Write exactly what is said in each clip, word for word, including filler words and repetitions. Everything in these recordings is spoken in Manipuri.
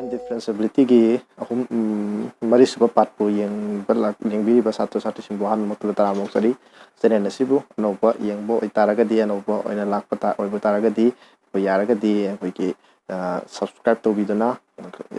Differentiability ꯒꯤ ꯑꯍꯨꯝ ꯎꯝ, ꯃꯔꯤꯁꯨꯕ part ꯄꯨ ꯌꯦꯡꯕ ꯂꯥꯛ- ꯌꯦꯡꯕꯤꯔꯤꯕ ꯁꯥꯇ꯭ꯔ ꯁꯥꯇ꯭ꯔꯤꯁꯤꯡꯕꯨ ꯑꯍꯥꯟꯕꯃꯛꯇꯗ ꯇꯔꯥꯝꯅ ꯑꯣꯛꯆꯔꯤ꯫ Channel ꯑꯁꯤꯕꯨ ꯑꯅꯧꯕ ꯌꯦꯡꯕ ꯑꯣꯏꯇꯥꯔꯒꯗꯤ, ꯑꯅꯧꯕ ꯑꯣꯏꯅ ꯂꯥꯛꯄ ꯇꯥ- ꯑꯣꯏꯕ ꯇꯥꯔꯒꯗꯤ, ꯑꯩꯈꯣꯏ ꯌꯥꯔꯒꯗꯤ ꯑꯩꯈꯣꯏꯒꯤ ꯑ, subscribe ꯇꯧꯕꯤꯗꯨꯅ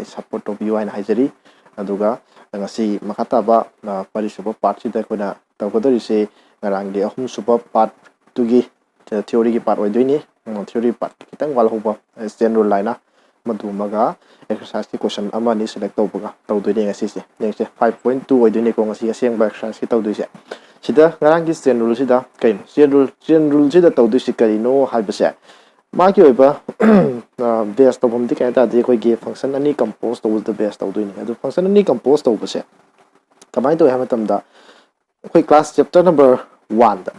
support ꯇꯧꯕꯤꯌꯨ ꯍꯥꯏꯅ ꯍꯥꯏꯖꯔꯤ꯫ ꯑꯗꯨꯒ ꯉꯁꯤ ꯃꯈꯥ ꯇꯥꯕ ꯑ, ꯃꯔꯤꯁꯨꯕ part ꯁꯤꯗ ꯑꯩꯈꯣꯏꯅ ꯇꯧꯒꯗꯧꯔꯤꯁꯦ ꯉꯔꯥꯡꯒꯤ ꯑꯍꯨꯝꯁꯨꯕ part ꯇꯨꯒꯤ theory ꯒꯤ part ꯑꯣꯏꯗꯣꯏꯅꯤ꯫ ꯎꯝ, theory part ꯈꯤꯇꯪ ꯋꯥꯠꯍꯧꯕ, ꯑ, chain rule ꯍꯥꯏꯅ ꯃꯗꯨꯃꯒ exercise ꯀꯤ question ꯑꯃ ꯑꯅꯤ select ꯇꯧꯕꯒ ꯇꯧꯗꯣꯏꯅꯦ ꯉꯁꯤꯁꯦ꯫ ꯌꯦꯡꯁꯦ, five point two ꯑꯣꯏꯗꯣꯏꯅꯤꯀꯣ ꯉꯁꯤ ꯑꯁꯦꯡꯕ exercise ꯀꯤ ꯇꯧꯗꯣꯏꯁꯦ꯫ ꯁꯤꯗ ꯉꯔꯥꯡꯒꯤ chain rule ꯁꯤꯗ ꯀꯩꯅꯣ? Chain rule, chain rule ꯁꯤꯗ ꯇꯧꯗꯣꯏꯁꯤ ꯀꯔꯤꯅꯣ ꯍꯥꯏꯕꯁꯦ, ꯃꯥꯒꯤ ꯑꯣꯏꯕ, ꯑ, base ꯇꯧꯐꯝꯗꯤ ꯀꯩ ꯍꯥꯏ ꯇꯥꯔꯗꯤ ꯑꯩꯈꯣꯏꯒꯤ function ꯑꯅꯤ compose ꯇꯧꯕꯗ base ꯇꯧꯗꯣꯏꯅꯤ꯫ ꯑꯗꯨ function ꯑꯅꯤ compose ꯇꯧꯕꯁꯦ ꯀꯃꯥꯏꯅ ꯇꯧꯏ ꯍꯥꯏꯕ ꯃꯇꯝꯗ, ꯑꯩꯈꯣꯏ class chapter number one ꯗ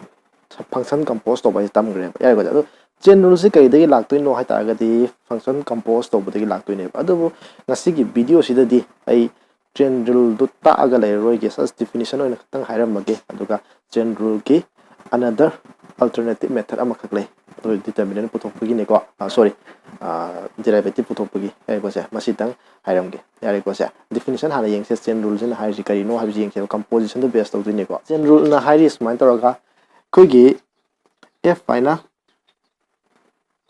function compose ꯇꯧꯕ ꯍꯥꯏꯁꯦ ꯇꯝꯈ꯭ꯔꯦꯕ, ꯌꯥꯏꯀꯣ? ꯑꯗꯣ chain rule ꯁꯤ ꯀꯔꯤꯗꯒꯤ ꯂꯥꯛꯇꯣꯏꯅꯣ ꯍꯥꯏ ꯇꯥꯔꯒꯗꯤ function compose ꯇꯧꯕꯗꯒꯤ ꯂꯥꯛꯇꯣꯏꯅꯦꯕ꯫ ꯑꯗꯨꯕꯨ ꯉꯁꯤꯒꯤ video ꯁꯤꯗꯗꯤ ꯑꯩ chain rule ꯗꯨ ꯇꯥꯛꯑꯒ ꯂꯩꯔꯔꯣꯏꯒꯦ, just definition ꯑꯣꯏꯅ ꯈꯛꯇꯪ ꯍꯥꯏꯔꯝꯃꯒꯦ꯫ ꯑꯗꯨꯒ chain rule ꯒꯤ another alternative method ꯑꯃꯈꯛ ꯂꯩ, ꯑꯗꯨ determinant ꯄꯨꯊꯣꯛꯄꯒꯤꯅꯦꯀꯣ, ꯑ, sorry, ꯑ, derivative ꯄꯨꯊꯣꯛꯄꯒꯤ, ꯌꯥꯏꯀꯣ ꯁꯦ? ꯃꯁꯤꯇꯪ ꯍꯥꯏꯔꯝꯒꯦ, ꯌꯥꯔꯦꯀꯣ ꯁꯦ? Definition ꯍꯥꯟꯅ ꯌꯦꯡꯁꯦ, chain rule ꯁꯤꯅ ꯍꯥꯏꯔꯤꯁꯤ ꯀꯔꯤꯅꯣ ꯍꯥꯏꯕꯁꯤ ꯌꯦꯡꯁꯦꯕ, composition ꯗ base ꯇꯧꯗꯣꯏꯅꯦꯀꯣ꯫ Chain rule ꯅ ꯍꯥꯏꯔꯤ ꯁꯨꯃꯥꯏꯅ ꯇꯧꯔꯒ, ꯑꯩꯈꯣꯏꯒꯤ f ꯍꯥꯏꯅ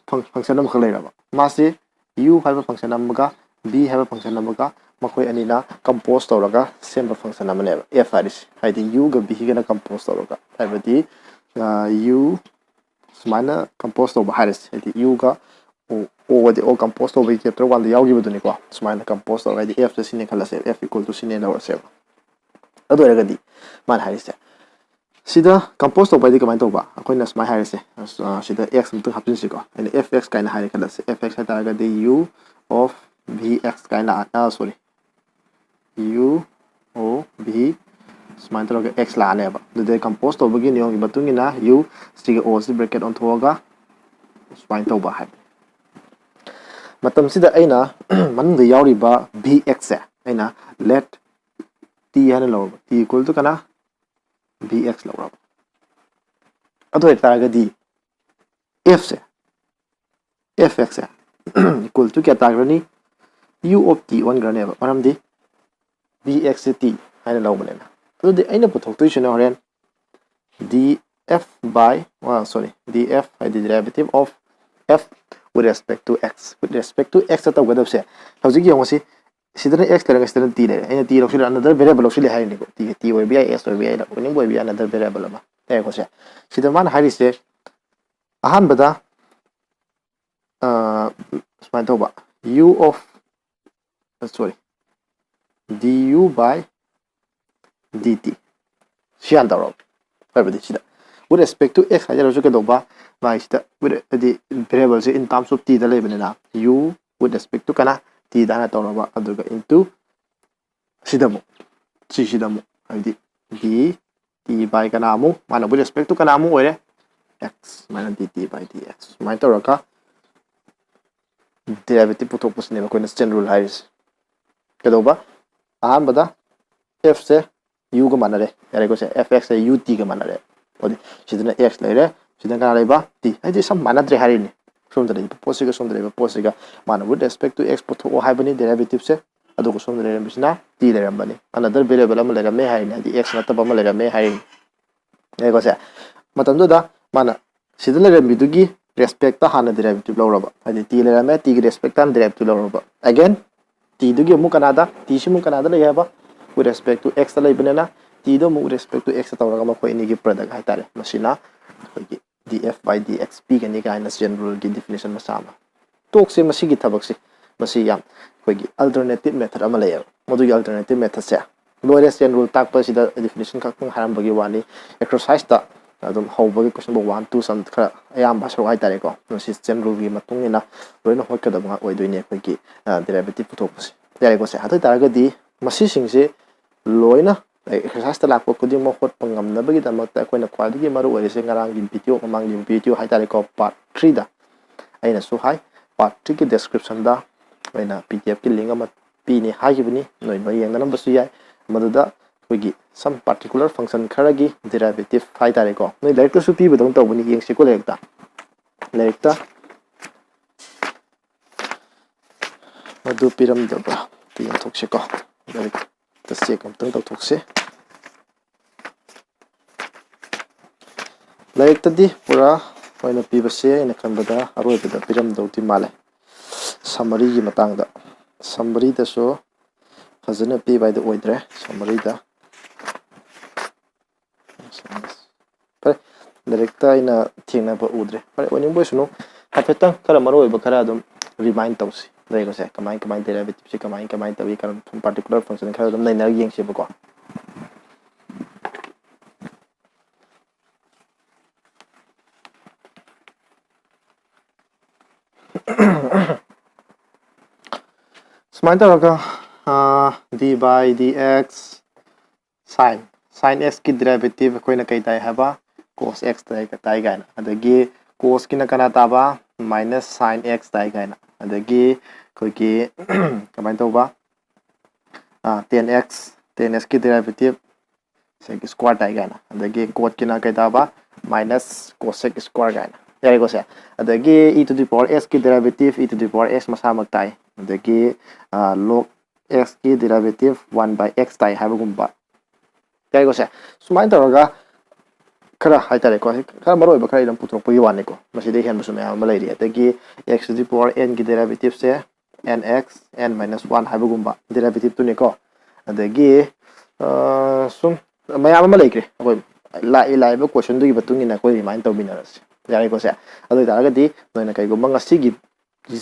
ꯐꯪ- function ꯑꯃꯈꯛ ꯂꯩꯔꯕ, ꯃꯥꯁꯤ u ꯍꯥꯏꯕ function ꯑꯃꯒ v ꯍꯥꯏꯕ function ꯑꯃꯒ, ꯃꯈꯣꯏ ꯑꯅꯤꯅ compose ꯇꯧꯔꯒ ꯁꯦꯝꯕ function ꯑꯃꯅꯦꯕ f ꯍꯥꯏꯔꯤꯁꯤ꯫ ꯍꯥꯏꯗꯤ u ꯒ v ꯒꯅ compose ꯇꯧꯔꯒ, ꯍꯥꯏꯕꯗꯤ, ꯑ, u ꯁꯨꯃꯥꯏꯅ compose ꯇꯧꯕ ꯍꯥꯏꯔꯁꯤ, ꯍꯥꯏꯗꯤ u ꯒ o, o ꯒꯗꯤ o compose ꯇꯧꯕꯒꯤ chapter one ꯗ ꯌꯥꯎꯈꯤꯕꯗꯨꯅꯤꯀꯣ꯫ ꯁꯨꯃꯥꯏꯅ compose ꯇꯧꯔꯒ, ꯍꯥꯏꯗꯤ f ꯁꯦ ꯁꯤꯅꯦ ꯈꯜꯂꯁꯦ, f equal to ꯁꯤꯅꯦ ꯂꯧꯔꯁꯦꯕ꯫ ꯑꯗꯨ ꯑꯣꯏꯔꯒꯗꯤ ꯃꯥꯅ ꯍꯥꯏꯔꯤꯁꯦ, ꯁꯤꯗ compose ꯇꯧꯕ ꯍꯥꯏꯗꯤ ꯀꯃꯥꯏꯅ ꯇꯧꯕ? ꯑꯩꯈꯣꯏꯅ ꯁꯨꯃꯥꯏꯅ ꯍꯥꯏꯔꯁꯦ, ꯑ, ꯁꯤꯗ x ꯑꯃꯇꯪ ꯍꯥꯞꯆꯤꯟꯁꯤꯀꯣ꯫ ꯑꯩꯅ f x ꯀꯥꯏꯅ ꯍꯥꯏꯔꯦ ꯈꯜꯂꯁꯦ, f x ꯍꯥꯏ ꯇꯥꯔꯒꯗꯤ u of v x ꯀꯥꯏꯅ, ꯑ, sorry, u o v ꯁꯨꯃꯥꯏꯅ ꯇꯧꯔꯒ x ꯂꯥꯛꯑꯅꯦꯕ꯫ ꯑꯗꯨꯗꯩ compose ꯇꯧꯕꯒꯤ ꯅꯤꯌꯣꯝꯒꯤ ꯃꯇꯨꯡ ꯏꯟꯅ u ꯁꯤꯒꯤ o ꯁꯤ bracket ꯑꯣꯟꯊꯣꯛꯑꯒ ꯁꯨꯃꯥꯏꯅ ꯇꯧꯕ ꯍꯥꯏꯕ꯫ ꯃꯇꯝꯁꯤꯗ ꯑꯩꯅ ꯃꯅꯨꯡꯗ ꯌꯥꯎꯔꯤꯕ v x ꯁꯦ ꯑꯩꯅ let t ꯍꯥꯏꯅ ꯂꯧꯔꯕ, t equal to ꯀꯅꯥ? V x ꯂꯧꯔꯕ꯫ ꯑꯗꯨ ꯑꯣꯏꯇꯥꯔꯒꯗꯤ f say, f x say equal to ꯀꯌꯥ ꯇꯥꯈ꯭ꯔꯅꯤ? U of t ꯑꯣꯟꯈ꯭ꯔꯅꯦꯕ, ꯃꯔꯝꯗꯤ dx ꯁꯦ t ꯍꯥꯏꯅ ꯂꯧꯕꯅꯤꯅ꯫ ꯑꯗꯨꯗꯤ ꯑꯩꯅ ꯄꯨꯊꯣꯛꯇꯣꯏꯁꯤꯅ ꯍꯣꯔꯦꯟ df by, sorry, df ꯍꯥꯏꯗꯤ derivative of f with respect to x, with respect to x ꯇꯧꯒꯗꯕꯁꯦ꯫ ꯍꯧꯖꯤꯛ ꯌꯦꯡꯉꯨꯁꯤ, ꯁꯤꯗꯅ x ꯂꯩꯔꯒ ꯁꯤꯗꯅ t ꯂꯩꯔꯦ꯫ ꯑꯩꯅ t ꯂꯧꯁꯤꯜꯂꯦ, another variable ꯂꯧꯁꯤꯜꯂꯦ ꯍꯥꯏꯔꯤꯅꯤꯀꯣ꯫ t, t ꯑꯣꯏꯕ ꯌꯥꯏ, s ꯑꯣꯏꯕ ꯌꯥꯏ, ꯑꯣꯏꯅꯤꯡꯕ ꯑꯣꯏꯕ ꯌꯥꯏ, another variable ꯑꯃ ꯂꯩꯔꯦꯀꯣ꯫ ꯁꯦ, ꯁꯤꯗ ꯃꯥꯅ ꯍꯥꯏꯔꯤꯁꯦ ꯑꯍꯥꯟꯕꯗ, ꯑ, ꯁꯨꯃꯥꯏꯅ ꯇꯧꯕ, u of, sorry, du by dt, ꯁꯤ ꯍꯥꯟꯅ ꯇꯧꯔꯕ꯫ ꯍꯥꯏꯕꯗꯤ ꯁꯤꯗ with respect to x ꯍꯥꯏꯖꯔꯁꯨ ꯀꯩꯗꯧꯕ, ꯃꯥꯒꯤꯁꯤꯗ with, ꯍꯥꯏꯗꯤ variable say in terms of t ꯗ ꯂꯩꯕꯅꯤꯅ, u with respect to ꯀꯅꯥ, t ꯗ ꯍꯥꯟꯅ ꯇꯧꯔꯕ, ꯑꯗꯨꯒ into ꯁꯤꯗ ꯑꯃꯨꯛ, ꯁꯤꯁꯤꯗ ꯑꯃꯨꯛ, ꯍꯥꯏꯗꯤ dt by ꯀꯅꯥ ꯑꯃꯨꯛ, ꯃꯥꯅ with respect to ꯀꯅꯥ ꯑꯃꯨꯛ ꯑꯣꯏꯔꯦ, x ꯁꯨꯃꯥꯏꯅ dt by dx ꯁꯨꯃꯥꯏꯅ ꯇꯧꯔꯒ derivative ꯄꯨꯊꯣꯛꯄꯁꯤꯅꯦꯕ ꯑꯩꯈꯣꯏꯅ chain rule ꯍꯥꯏꯔꯤꯁꯦ꯫ ꯀꯩꯗꯧꯕ? ꯑꯍꯥꯟꯕꯗ f ꯁꯦ u ꯒ ꯃꯥꯟꯅꯔꯦ, ꯌꯥꯔꯦꯀꯣ꯫ ꯁꯦ, f x ꯁꯦ u t ꯒ ꯃꯥꯟꯅꯔꯦ꯫ ꯑꯗꯨꯗꯤ ꯁꯤꯗꯅ x ꯂꯩꯔꯦ, ꯁꯤꯗꯅ ꯀꯅꯥ ꯂꯩꯕ? T꯫ ꯍꯥꯏꯗꯤ ꯁꯝ ꯃꯥꯟꯅꯗ꯭ꯔꯦ ꯍꯥꯏꯔꯤꯅꯤ꯫ ꯁꯣꯝꯗ ꯂꯩꯕ ꯄꯣꯠꯁꯤꯒ ꯁꯣꯝꯗ ꯂꯩꯕ ꯄꯣꯠꯁꯤꯒ ꯃꯥꯅ with respect to x ꯄꯨꯊꯣꯛꯑꯣ ꯍꯥꯏꯕꯅꯤ, derivative ꯁꯦ꯫ ꯑꯗꯨꯒ ꯁꯣꯝꯗ ꯂꯩꯔꯝꯃꯤꯁꯤꯅ t ꯂꯩꯔꯝꯕꯅꯤ, another variable ꯑꯃ ꯂꯩꯔꯝꯃꯦ ꯍꯥꯏꯔꯤꯅꯤ, ꯍꯥꯏꯗꯤ x ꯅꯠꯇꯕ ꯑꯃ ꯂꯩꯔꯝꯃꯦ ꯍꯥꯏꯔꯤꯅꯤ꯫ ꯌꯥꯏꯀꯣ꯫ ꯁꯦ, ꯃꯇꯝꯗꯨꯗ ꯃꯥꯅ ꯁꯤꯗ ꯂꯩꯔꯝꯃꯤꯗꯨꯒꯤ respect ꯇ ꯍꯥꯟꯅ derivative ꯂꯧꯔꯕ, ꯍꯥꯏꯗꯤ t ꯂꯩꯔꯝꯃꯦ, t ꯒꯤ respect ꯇ ꯍꯥꯟꯅ derivative ꯂꯧꯔꯕ꯫ Again, t ꯗꯨꯒꯤ ꯑꯃꯨꯛ ꯀꯅꯥꯗ, t ꯁꯤ ꯑꯃꯨꯛ ꯀꯅꯥꯗ ꯂꯩ ꯍꯥꯏꯕ? With respect to x ꯇ ꯂꯩꯕꯅꯤꯅ, t ꯗꯣ ꯑꯃꯨꯛ with respect to x ꯇ ꯇꯧꯔꯒ ꯃꯈꯣꯏ ꯑꯅꯤꯒꯤ product ꯍꯥꯏꯇꯥꯔꯦ꯫ ꯃꯁꯤꯅ ꯑꯩꯈꯣꯏꯒꯤ df by dx ꯄꯤꯒꯅꯤ ꯀꯥꯏꯅ chain rule ꯒꯤ definition ꯃꯆꯥ ꯑꯃ꯫ ꯇꯣꯛꯁꯦ ꯃꯁꯤꯒꯤ ꯊꯕꯛꯁꯦ꯫ ꯃꯁꯤ ꯌꯥꯝ ꯑꯩꯈꯣꯏꯒꯤ alternative method ꯑꯃ ꯂꯩꯌꯦꯕ꯫ ꯃꯗꯨꯒꯤ alternative method ꯁꯦ ꯂꯣꯏꯔꯦ꯫ Chain rule ꯇꯥꯛꯄꯁꯤꯗ definition ꯈꯛꯇꯪ ꯍꯥꯏꯔꯝꯕꯒꯤ ꯋꯥꯅꯤ꯫ Exercise ꯇ ꯑꯗꯨꯝ ꯍꯧꯕꯒꯤ question book one, two ꯁꯝ ꯈꯔ ꯑꯌꯥꯝꯕ ꯁꯔꯨꯛ ꯍꯥꯏꯇꯥꯔꯦꯀꯣ꯫ ꯃꯁꯤ chain rule ꯒꯤ ꯃꯇꯨꯡ ꯏꯟꯅ ꯂꯣꯏꯅ ꯍꯣꯠꯀꯗꯕ ꯉꯥꯛ ꯑꯣꯏꯗꯣꯏꯅꯤ ꯑꯩꯈꯣꯏꯒꯤ, ꯑ, derivative ꯄꯨꯊꯣꯛꯄꯁꯦ꯫ ꯌꯥꯔꯦꯀꯣ꯫ ꯁꯦ, ꯑꯗꯨ ꯑꯣꯏꯇꯥꯔꯒꯗꯤ ꯃꯁꯤꯁꯤꯡꯁꯦ ꯂꯣꯏꯅ exercise ꯇ ꯂꯥꯛꯄ ꯈꯨꯗꯤꯡꯃꯛ ꯍꯣꯠꯄ ꯉꯝꯅꯕꯒꯤꯗꯃꯛꯇ ꯑꯩꯈꯣꯏꯅ ꯈ꯭ꯋꯥꯏꯗꯒꯤ ꯃꯔꯨ ꯑꯣꯏꯔꯤꯁꯦ ꯉꯔꯥꯡꯒꯤ video, ꯃꯃꯥꯡꯒꯤ video ꯍꯥꯏꯇꯥꯔꯦꯀꯣ, part three ꯗ ꯑꯩꯅꯁꯨ ꯍꯥꯏ, part three ꯒꯤ description ꯗ ꯑꯩꯅ P D F ꯀꯤ link ꯑꯃ ꯄꯤꯅꯤ ꯍꯥꯏꯈꯤꯕꯅꯤ, ꯅꯣꯏ ꯂꯣꯏ ꯌꯦꯡꯅꯔꯝꯕꯁꯨ ꯌꯥꯏ꯫ ꯃꯗꯨꯗ ꯑꯩꯈꯣꯏꯒꯤ some particular function ꯈꯔꯒꯤ derivative ꯍꯥꯏꯇꯥꯔꯦꯀꯣ, ꯅꯣꯏ ꯂꯥꯏꯔꯤꯛꯇꯁꯨ ꯄꯤꯕꯗꯧꯅ ꯇꯧꯕꯅꯤ, ꯌꯦꯡꯁꯤꯀꯣ ꯂꯥꯏꯔꯤꯛꯇ꯫ ꯂꯥꯏꯔꯤꯛꯇ ꯃꯗꯨ ꯄꯤꯔꯝꯗꯕ꯭ꯔꯥ ꯑꯝꯇ ꯌꯦꯡꯊꯣꯛꯁꯤꯀꯣ꯫ ꯂꯥꯏꯔꯤꯛꯇ ꯆꯦꯛ ꯑꯝꯇꯪ ꯇꯧꯊꯣꯛꯁꯤ꯫ ꯂꯥꯏꯔꯤꯛꯇꯗꯤ ꯄꯨꯔꯥ ꯑꯣꯏꯅ ꯄꯤꯕꯁꯦ ꯑꯩꯅ ꯈꯟꯕꯗ ꯑꯔꯣꯏꯕꯗ ꯄꯤꯔꯝꯗꯧꯗꯤ ꯃꯥꯜꯂꯦ꯫ ꯁꯝꯃꯔꯤꯒꯤ ꯃꯇꯥꯡꯗ, ꯁꯝꯃꯔꯤꯗꯁꯨ ꯐꯖꯅ ꯄꯤꯕ ꯍꯥꯏꯗꯨ ꯑꯣꯏꯗ꯭ꯔꯦ꯫ ꯁꯝꯃꯔꯤꯗ ꯐꯔꯦ, ꯂꯥꯏꯔꯤꯛꯇ ꯑꯩꯅ ꯊꯦꯡꯅꯕ ꯎꯗ꯭ꯔꯦ꯫ ꯐꯔꯦ, ꯑꯣꯏꯅꯤꯡꯕ ꯑꯣꯏꯁꯅꯨ, ꯍꯥꯏꯐꯦꯠꯇꯪ ꯈꯔ ꯃꯔꯨ ꯑꯣꯏꯕ ꯈꯔ ꯑꯗꯨꯝ ꯔꯤꯃꯥꯏꯟ ꯇꯧꯁꯤ꯫ ꯂꯩꯀꯣꯁꯦ, ꯀꯃꯥꯏ ꯀꯃꯥꯏ ꯗꯦꯔꯤꯚꯦꯇꯤꯚꯁꯦ ꯀꯃꯥꯏ ꯀꯃꯥꯏꯅ ꯇꯧꯏ, ꯀꯔꯝ ꯄꯥꯔꯇꯤꯀꯨꯂꯔ ꯐꯪꯁꯟ ꯈꯔ ꯑꯗꯨꯝ ꯅꯩꯅꯔꯒ ꯌꯦꯡꯁꯦꯕꯀꯣ꯫ ꯁꯨꯃꯥꯏꯅ ꯇꯧꯔꯒ ꯗꯤ ꯕꯥꯏ ꯗꯤ ꯑꯦꯛꯁ ꯁꯥꯏꯟ, ꯁꯥꯏꯟ ꯑꯦꯛꯁꯀꯤ ꯗꯦꯔꯤꯚꯦꯇꯤꯚ ꯑꯩꯈꯣꯏꯅ ꯀꯩ ꯇꯥꯏ ꯍꯥꯏꯕ? ꯀꯣꯁ ꯑꯦꯛꯁ ꯇꯥꯏ, ꯇꯥꯏ ꯀꯥꯏꯅ꯫ ꯑꯗꯒꯤ ꯀꯣꯁꯀꯤꯅ ꯀꯅꯥ ꯇꯥꯕ? ꯃꯥꯏꯅꯁ ꯁꯥꯏꯟ ꯑꯦꯛꯁ ꯇꯥꯏ ꯀꯥꯏꯅ꯫ ꯑꯗꯒꯤ ꯑꯩꯈꯣꯏꯒꯤ ꯀꯃꯥꯏꯅ ꯇꯧꯕ? ꯇꯦꯟ ꯑꯦꯛꯁ, ꯇꯦꯟ ꯑꯦꯛꯁꯀꯤ ꯗꯦꯔꯤꯚꯦꯇꯤꯚ ꯁꯦꯛ ꯁ꯭ꯀ꯭ꯋꯥꯔ ꯇꯥꯏ ꯀꯥꯏꯅ꯫ ꯑꯗꯒꯤ ꯀꯣꯠꯀꯤꯅ ꯀꯩ ꯇꯥꯕ? ꯃꯥꯏꯅꯁ ꯀꯣꯁ ꯁꯦꯛ ꯁ꯭ꯀ꯭ꯋꯥꯔ ꯀꯥꯏꯅ꯫ ꯌꯥꯔꯦꯀꯣ ꯁꯦ? ꯑꯗꯒꯤ ꯏ ꯇꯨ ꯗꯤ ꯄꯋꯥꯔ ꯑꯦꯛꯁꯀꯤ derivative, e to the power x ꯃꯁꯥꯃꯛ ꯇꯥꯏ꯫ ꯑꯗꯒꯤ ꯂꯣꯛ ꯑꯦꯛꯁꯀꯤ ꯗꯦꯔꯤꯚꯦꯇꯤꯚ ꯋꯥꯟ ꯕꯥꯏ ꯑꯦꯛꯁ ꯇꯥꯏ ꯍꯥꯏꯕꯒꯨꯝꯕ꯫ ꯌꯥꯔꯦꯀꯣ ꯁꯦ? ꯁꯨꯃꯥꯏꯅ ꯇꯧꯔꯒ ꯈꯔ ꯍꯥꯏꯇꯥꯔꯦꯀꯣ, ꯈꯔ ꯃꯔꯨ ꯑꯣꯏꯕ ꯈꯔ ꯑꯩ ꯑꯗꯨꯝ ꯄꯨꯊꯣꯛꯄꯒꯤ ꯋꯥꯅꯤꯀꯣ꯫ ꯃꯁꯤꯗꯩ ꯍꯦꯟꯕꯁꯨ ꯃꯌꯥꯝ ꯑꯃ ꯂꯩꯔꯤ꯫ ꯑꯗꯒꯤ ꯑꯦꯛꯁ ꯇꯨ ꯗꯤ ꯄꯋꯥꯔ ꯑꯦꯟꯒꯤ ꯗꯦꯔꯤꯚꯦꯇꯤꯚꯁꯦ n x n minus one ꯍꯥꯏꯕꯒꯨꯝꯕ ꯗꯦꯔꯤꯚꯦꯇꯤꯚꯇꯨꯅꯤꯀꯣ꯫ ꯑꯗꯒꯤ ꯑ, ꯁꯨꯝ ꯃꯌꯥꯝ ꯑꯃ ꯂꯩꯈ꯭ꯔꯦ꯫ ꯑꯩꯈꯣꯏ ꯂꯥꯛꯏ ꯂꯥꯛꯏꯕ ꯀꯣꯏꯁꯟꯗꯨꯒꯤ ꯃꯇꯨꯡ ꯏꯟꯅ ꯑꯩꯈꯣꯏ ꯔꯤꯃꯥꯏꯟ ꯇꯧꯃꯤꯟꯅꯔꯁꯤ꯫ ꯌꯥꯔꯦꯀꯣ ꯁꯦ? ꯑꯗꯨ ꯑꯣꯏꯇꯥꯔꯒꯗꯤ ꯅꯣꯏꯅ ꯀꯩꯒꯨꯝꯕ ꯉꯁꯤꯒꯤ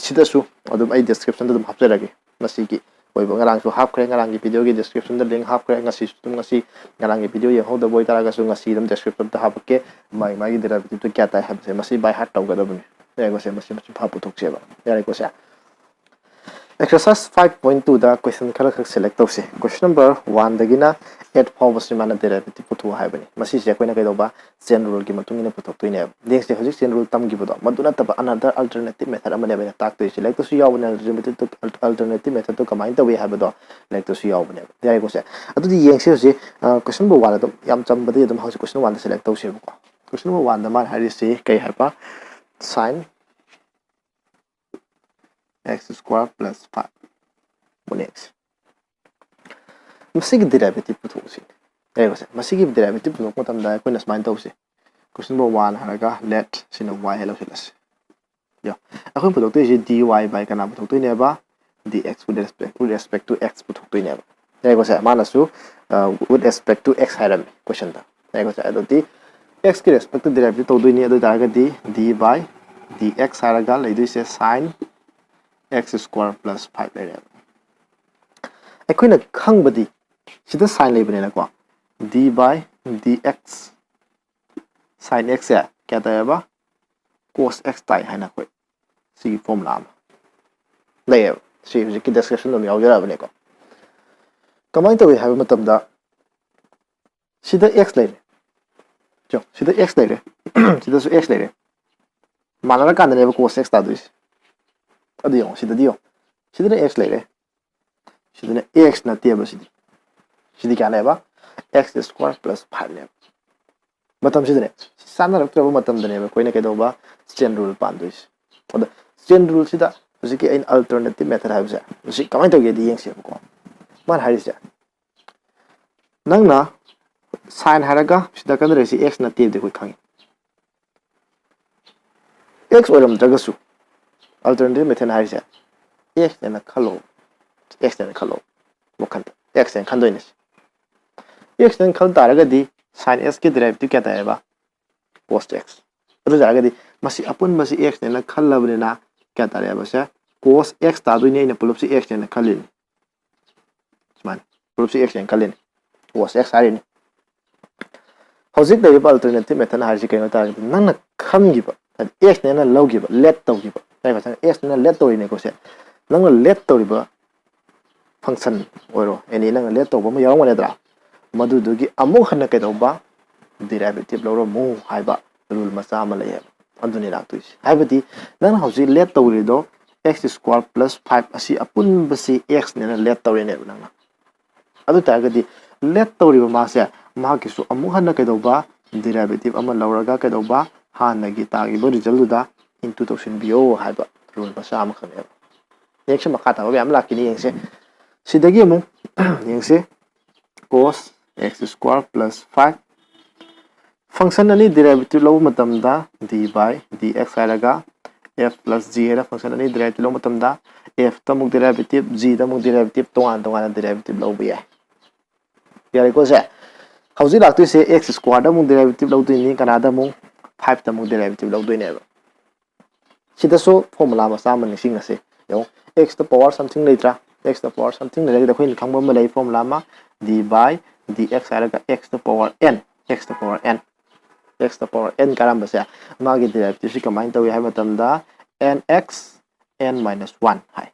ꯁꯤꯗꯁꯨ ꯑꯗꯨꯝ ꯑꯩ ꯗꯤꯁꯀ꯭ꯔꯤꯞꯁꯟꯗ ꯑꯗꯨꯝ ꯍꯥꯞꯆꯔꯒꯦ꯫ ꯉꯁꯤꯒꯤ ꯑꯣꯏꯕ ꯉꯔꯥꯡꯁꯨ ꯍꯥꯞꯈ꯭ꯔꯦ, ꯉꯔꯥꯡꯒꯤ ꯚꯤꯗꯤꯑꯣꯒꯤ ꯗꯤꯁꯀ꯭ꯔꯤꯞꯁꯟꯗ ꯂꯤꯡ ꯍꯥꯞꯈ꯭ꯔꯦ꯫ ꯉꯁꯤꯁꯨ ꯑꯗꯨꯝ ꯉꯁꯤ ꯉꯔꯥꯡꯒꯤ ꯚꯤꯗꯤꯑꯣ ꯌꯦꯡꯍꯧꯗꯕ ꯑꯣꯏꯇꯥꯔꯒꯁꯨ ꯉꯁꯤ ꯑꯗꯨꯝ ꯗꯤꯁꯀ꯭ꯔꯤꯞꯁꯟꯗ ꯍꯥꯞꯄꯛꯀꯦ꯫ ꯃꯥꯒꯤ ꯃꯥꯒꯤ ꯗꯦꯔꯤꯚꯦꯇꯤꯚꯇꯨ ꯀꯌꯥ ꯇꯥꯏ ꯍꯥꯏꯕꯁꯦ ꯃꯁꯤ ꯕꯥꯏ ꯍꯥꯔꯠ ꯇꯧꯒꯗꯕꯅꯤ꯫ ꯌꯥꯔꯦꯀꯣ ꯁꯦ? ꯃꯁꯤ ꯃꯁꯤ ꯐꯥ ꯄꯨꯊꯣꯛꯁꯦꯕ꯫ ꯌꯥꯔꯦꯀꯣ ꯁꯦ? ꯑꯦꯛꯁꯔꯁꯥꯏꯁ ꯐꯥꯏꯚ ꯄꯣꯏꯟ ꯇꯨꯗ ꯀꯣꯏꯁꯟ ꯈꯔꯈꯛ ꯁꯦꯂꯦꯛ ꯇꯧꯁꯦ꯫ ꯀꯣꯏꯁꯟ ꯅꯝꯕꯔ ꯋꯥꯟꯗꯒꯤꯅ ꯑꯦꯠ ꯐꯥꯎꯕꯁꯤ ꯃꯥꯅ ꯗꯦꯔꯤꯚꯦꯇꯤꯚ ꯄꯨꯊꯣꯛꯑꯣ ꯍꯥꯏꯕꯅꯤ꯫ ꯃꯁꯤꯁꯦ ꯑꯩꯈꯣꯏꯅ ꯀꯩꯗꯧꯕ? ꯆꯦꯟ ꯔꯨꯜꯒꯤ ꯃꯇꯨꯡ ꯏꯟꯅ ꯄꯨꯊꯣꯛꯇꯣꯏꯅꯦꯕ꯫ ꯌꯦꯡꯁꯦ, ꯍꯧꯖꯤꯛ ꯆꯦꯟ ꯔꯨꯜ ꯇꯝꯈꯤꯕꯗꯣ ꯃꯗꯨ ꯅꯠꯇꯕ another alternative method ꯑꯃꯅꯦꯕ ꯑꯩꯅ ꯇꯥꯛꯇꯣꯏꯁꯦ꯫ ꯂꯥꯏꯔꯤꯛꯇꯁꯨ ꯌꯥꯎꯕꯅꯦ, alternative methodꯇꯨ ꯀꯃꯥꯏꯅ ꯇꯧꯏ ꯍꯥꯏꯕꯗꯣ ꯂꯥꯏꯔꯤꯛꯇꯁꯨ ꯌꯥꯎꯕꯅꯦꯕ꯫ ꯌꯥꯔꯦꯀꯣ ꯁꯦ? ꯑꯗꯨꯗꯤ ꯌꯦꯡꯁꯦ ꯍꯧꯖꯤꯛ ꯀꯣꯏꯁꯟ ꯅꯝꯕꯔ ꯋꯥꯟ ꯑꯗꯨꯝ ꯌꯥꯝ ꯆꯝꯕꯗꯤ ꯑꯗꯨꯝ ꯍꯧꯖꯤꯛ ꯀꯣꯏꯁꯟ ꯋꯥꯟꯗ ꯁꯦꯂꯦꯛ ꯇꯧꯁꯦꯕꯀꯣ꯫ ꯀꯣꯏꯁꯟ ꯅꯝꯕꯔ ꯋꯥꯟꯗ ꯃꯥꯅ ꯍꯥꯏꯔꯤꯁꯤ ꯀꯩ ꯍꯥꯏꯕ? Sign x square plus five ꯃꯣꯅꯦꯛꯁ꯫ ꯃꯁꯤꯒꯤ derivative ꯄꯨꯊꯣꯛꯁꯤ꯫ ꯌꯦꯡꯉꯁꯦ, ꯃꯁꯤꯒꯤ derivative ꯄꯨꯊꯣꯛꯄ ꯃꯇꯝꯗ ꯑꯩꯈꯣꯏꯅ ꯁꯨꯃꯥꯏꯅ ꯇꯧꯁꯤ꯫ Question number one ꯍꯥꯏꯔꯒ let ꯁꯤꯅ y ꯍꯥꯏ ꯂꯧꯁꯤꯜꯂꯁꯤ꯫ ꯌꯣ, ꯑꯩꯈꯣꯏꯅ ꯄꯨꯊꯣꯛꯇꯣꯏꯁꯤ dy by ꯀꯅꯥ ꯄꯨꯊꯣꯛꯇꯣꯏꯅꯦꯕ? Dx with respect, with respect to x ꯄꯨꯊꯣꯛꯇꯣꯏꯅꯦꯕ꯫ ꯌꯥꯏꯀꯣ ꯁꯦ, ꯃꯥꯅꯁꯨ with respect to x ꯍꯥꯏꯔꯝꯃꯤ questionꯗ꯫ ꯌꯥꯏꯀꯣ ꯁꯦ, ꯑꯗꯨꯗꯤ x ꯀꯤ respect to derivative ꯇꯧꯗꯣꯏꯅꯤ꯫ ꯑꯗꯨ ꯑꯣꯏꯇꯥꯔꯒꯗꯤ d by dx ꯍꯥꯏꯔꯒ ꯂꯩꯗꯣꯏꯁꯦ sine x square plus five ꯂꯩꯔꯦꯕ꯫ ꯑꯩꯈꯣꯏꯅ ꯈꯪꯕꯗꯤ ꯁꯤꯗ sine ꯂꯩꯕꯅꯤꯅꯀꯣ, d by dx sine x ꯁꯦ ꯀꯌꯥ ꯇꯥꯏꯌꯦꯕ? Cos x ꯇꯥꯏ ꯍꯥꯏꯅ ꯑꯩꯈꯣꯏ ꯁꯤꯒꯤ formula ꯑꯃ ꯂꯩꯌꯦꯕ꯫ ꯁꯤ ꯍꯧꯖꯤꯛꯀꯤ description ꯑꯗꯨꯝ ꯌꯥꯎꯖꯔꯛꯑꯕꯅꯤꯀꯣ꯫ ꯀꯃꯥꯏꯅ ꯇꯧꯏ ꯍꯥꯏꯕ ꯃꯇꯝꯗ ꯁꯤꯗ x ꯂꯩꯔꯦ꯫ ꯁꯤꯗ x ꯂꯩꯔꯦ꯫ ꯁꯤꯗꯁꯨ x ꯂꯩꯔꯦ꯫ ꯃꯥꯟꯅꯔꯀꯥꯟꯗꯅꯦꯕ cos x ꯇꯥꯗꯣꯏꯁꯦ꯫ ꯑꯗꯨ ꯌꯦꯡꯉꯣ, ꯁꯤꯗꯗꯤ ꯌꯦꯡꯉꯣ꯫ ꯁꯤꯗꯅ x ꯂꯩꯔꯦ꯫ ꯁꯤꯗꯅ x ꯅꯠꯇꯦꯕ ꯁꯤꯗꯤ꯫ ꯁꯤꯗꯤ ꯀꯌꯥꯅꯦꯕ? X square plus five ꯅꯦꯕ꯫ ꯃꯇꯝꯁꯤꯗꯅꯦ, ꯁꯤ ꯆꯥꯟꯅꯔꯛꯇ꯭ꯔꯕ ꯃꯇꯝꯗꯅꯦꯕ ꯑꯩꯈꯣꯏꯅ ꯀꯩꯗꯧꯕ? Chain rule ꯄꯥꯟꯗꯣꯏꯁꯦ꯫ ꯑꯗꯣ chain ruleꯁꯤꯗ ꯍꯧꯖꯤꯛꯀꯤ ꯑꯩꯅ alternate method ꯍꯥꯏꯕꯁꯦ, ꯃꯁꯤ ꯀꯃꯥꯏꯅ ꯇꯧꯒꯦꯗꯤ ꯌꯦꯡꯁꯦꯕꯀꯣ꯫ ꯃꯥꯅ ꯍꯥꯏꯔꯤꯁꯦ, ꯅꯪꯅ sine ꯍꯥꯏꯔꯒ ꯁꯤꯗ ꯀꯟꯗ꯭ꯔꯁꯤ x ꯅꯠꯇꯦꯕꯗꯤ ꯑꯩꯈꯣꯏ ꯈꯪꯉꯤ꯫ X ꯑꯣꯏꯔꯝꯗ꯭ꯔꯒꯁꯨ, alternative method ꯍꯥꯏꯔꯤꯁꯦ x ꯅꯦꯅ ꯈꯜꯂꯣ꯫ X ꯅꯦꯅ ꯈꯜꯂꯣ꯫ ꯋꯥꯈꯜꯗ x ꯅꯦꯅ ꯈꯟꯗꯣꯏꯅꯦ꯫ X ꯅꯦꯅ ꯈꯜ ꯇꯥꯔꯒꯗꯤ sine x ꯀꯤ derivative ꯀꯌꯥ ꯇꯥꯏꯌꯦꯕ? Cos x꯫ ꯑꯗꯨ ꯑꯣꯏꯇꯥꯔꯒꯗꯤ ꯃꯁꯤ ꯑꯄꯨꯟꯕꯁꯤ x ꯅꯦꯅ ꯈꯜꯂꯕꯅꯤꯅ ꯀꯌꯥ ꯇꯥꯔꯦꯕ ꯁꯦ? Cos x ꯇꯥꯗꯣꯏꯅꯤ, ꯑꯩꯅ ꯄꯨꯂꯞꯁꯤ x ꯅꯦꯅ ꯈꯜꯂꯤꯅꯤ꯫ ꯁꯨꯃꯥꯏꯅ ꯄꯨꯂꯞꯁꯤ x ꯅꯦꯅ ꯈꯜꯂꯤꯅꯤ, cos x ꯍꯥꯏꯔꯤꯅꯤ꯫ ꯍꯧꯖꯤꯛ ꯂꯩꯔꯤꯕ alternative method ꯍꯥꯏꯔꯤꯁꯤ ꯀꯩꯅꯣ ꯍꯥꯏ ꯇꯥꯔꯒꯗꯤ, ꯅꯪꯅ ꯈꯟꯈꯤꯕ, ꯍꯥꯏꯗꯤ x ꯅꯦꯅ ꯂꯧꯈꯤꯕ, let ꯇꯧꯈꯤꯕ, ꯌꯥꯏꯀꯣ? X ꯅꯦꯅ let ꯇꯧꯔꯤꯅꯦꯀꯣ ꯁꯦ꯫ ꯅꯪꯅ let ꯇꯧꯔꯤꯕ function ꯑꯣꯏꯔꯣ, any ꯅꯪꯅ let ꯇꯧꯕ ꯑꯃ ꯌꯥꯎꯔꯝꯒꯅꯤꯗ꯭ꯔꯥ? ꯃꯗꯨꯗꯨꯒꯤ ꯑꯃꯨꯛ ꯍꯟꯅ ꯀꯩꯗꯧꯕ? Derivative ꯂꯧꯔꯝꯃꯨ ꯍꯥꯏꯕ rule ꯃꯆꯥ ꯑꯃ ꯂꯩꯌꯦꯕ꯫ ꯑꯗꯨꯅꯤ ꯂꯥꯛꯇꯣꯏꯁꯦ꯫ ꯍꯥꯏꯕꯗꯤ ꯅꯪꯅ ꯍꯧꯖꯤꯛ let ꯇꯧꯔꯤꯗꯣ x square plus five ꯑꯁꯤ ꯑꯄꯨꯟꯕꯁꯤ x ꯅꯦꯅ let ꯇꯧꯔꯤꯅꯦꯕ ꯅꯪꯅ꯫ ꯑꯗꯨ ꯇꯥꯔꯒꯗꯤ let ꯇꯧꯔꯤꯕ ꯃꯥꯁꯦ, ꯃꯍꯥꯛꯀꯤꯁꯨ ꯑꯃꯨꯛ ꯍꯟꯅ ꯀꯩꯗꯧꯕ? Derivative ꯑꯃ ꯂꯧꯔꯒ ꯀꯩꯗꯧꯕ? ꯍꯥꯟꯅꯒꯤ ꯇꯥꯈꯤꯕ resultꯗꯨꯗ into ꯇꯧꯁꯤꯟꯕꯤꯌꯣ ꯍꯥꯏꯕ rule ꯃꯆꯥ ꯑꯃꯈꯛꯅꯦꯕ꯫ ꯅꯦꯛꯁ ꯃꯈꯥ ꯇꯥꯕ ꯃꯌꯥꯝ ꯂꯥꯛꯈꯤꯅꯤ, ꯌꯦꯡꯁꯦ꯫ ꯁꯤꯗꯒꯤ ꯑꯃꯨꯛ ꯌꯦꯡꯁꯦ, cos x square plus five꯫ ꯐꯪꯁꯟ ꯑꯅꯤ ꯗꯦꯔꯥꯏꯚꯦꯇꯤꯞ ꯂꯧꯕ ꯃꯇꯝꯗ d by dx ꯍꯥꯏꯔꯒ f plus g ꯍꯥꯏꯅ ꯐꯪꯁꯟ ꯑꯅꯤ ꯗꯦꯔꯥꯏꯚꯦꯇꯤꯞ ꯂꯧꯕ ꯃꯇꯝꯗ f ꯇ ꯑꯃꯨꯛ ꯗꯦꯔꯥꯏꯚꯦꯇꯤꯞ, g ꯗ ꯑꯃꯨꯛ ꯗꯦꯔꯥꯏꯚꯦꯇꯤꯞ, ꯇꯣꯉꯥꯟ ꯇꯣꯉꯥꯟꯅ ꯗꯦꯔꯥꯏꯚꯦꯇꯤꯞ ꯂꯧꯕ ꯌꯥꯏ꯫ ꯌꯥꯔꯦꯀꯣ ꯁꯦ? ꯍꯧꯖꯤꯛ ꯂꯥꯛꯇꯣꯏꯁꯦ x square ꯗ ꯑꯃꯨꯛ ꯗꯦꯔꯥꯏꯚꯦꯇꯤꯞ ꯂꯧꯗꯣꯏꯅꯤ, ꯀꯅꯥꯗ ꯑꯃꯨꯛ? five ꯇ ꯑꯃꯨꯛ ꯗꯦꯔꯥꯏꯚꯦꯇꯤꯞ ꯂꯧꯗꯣꯏꯅꯦꯕ꯫ ꯁꯤꯗꯁꯨ ꯐꯣꯔꯃꯨꯂꯥ ꯃꯆꯥ ꯑꯃ ꯅꯤꯡꯁꯤꯡꯉꯁꯤ꯫ ꯌꯦꯡꯉꯣ, x ꯇ ꯄꯋꯥꯔ ꯁꯝꯊꯤꯡ ꯂꯩꯇ꯭ꯔꯥ? x ꯇ ꯄꯋꯥꯔ ꯁꯝꯊꯤꯡ ꯂꯩꯔꯒꯗꯤ ꯑꯩꯈꯣꯏꯅ ꯈꯪꯕ ꯑꯃ ꯂꯩ, ꯐꯣꯔꯃꯨꯂꯥ ꯑꯃ, d by dx ꯍꯥꯏꯔꯒ x ꯇ ꯄꯋꯥꯔ n, x ꯇ ꯄꯋꯥꯔ n, x ꯇ ꯄꯋꯥꯔ n ꯀꯥꯔꯝꯕꯁꯦ ꯃꯥꯒꯤ ꯗꯦꯔꯥꯏꯚꯦꯇꯤꯞꯁꯤ ꯀꯃꯥꯏꯅ ꯇꯧꯏ ꯍꯥꯏꯕ ꯃꯇꯝꯗ nx n minus one ꯍꯥꯏ꯫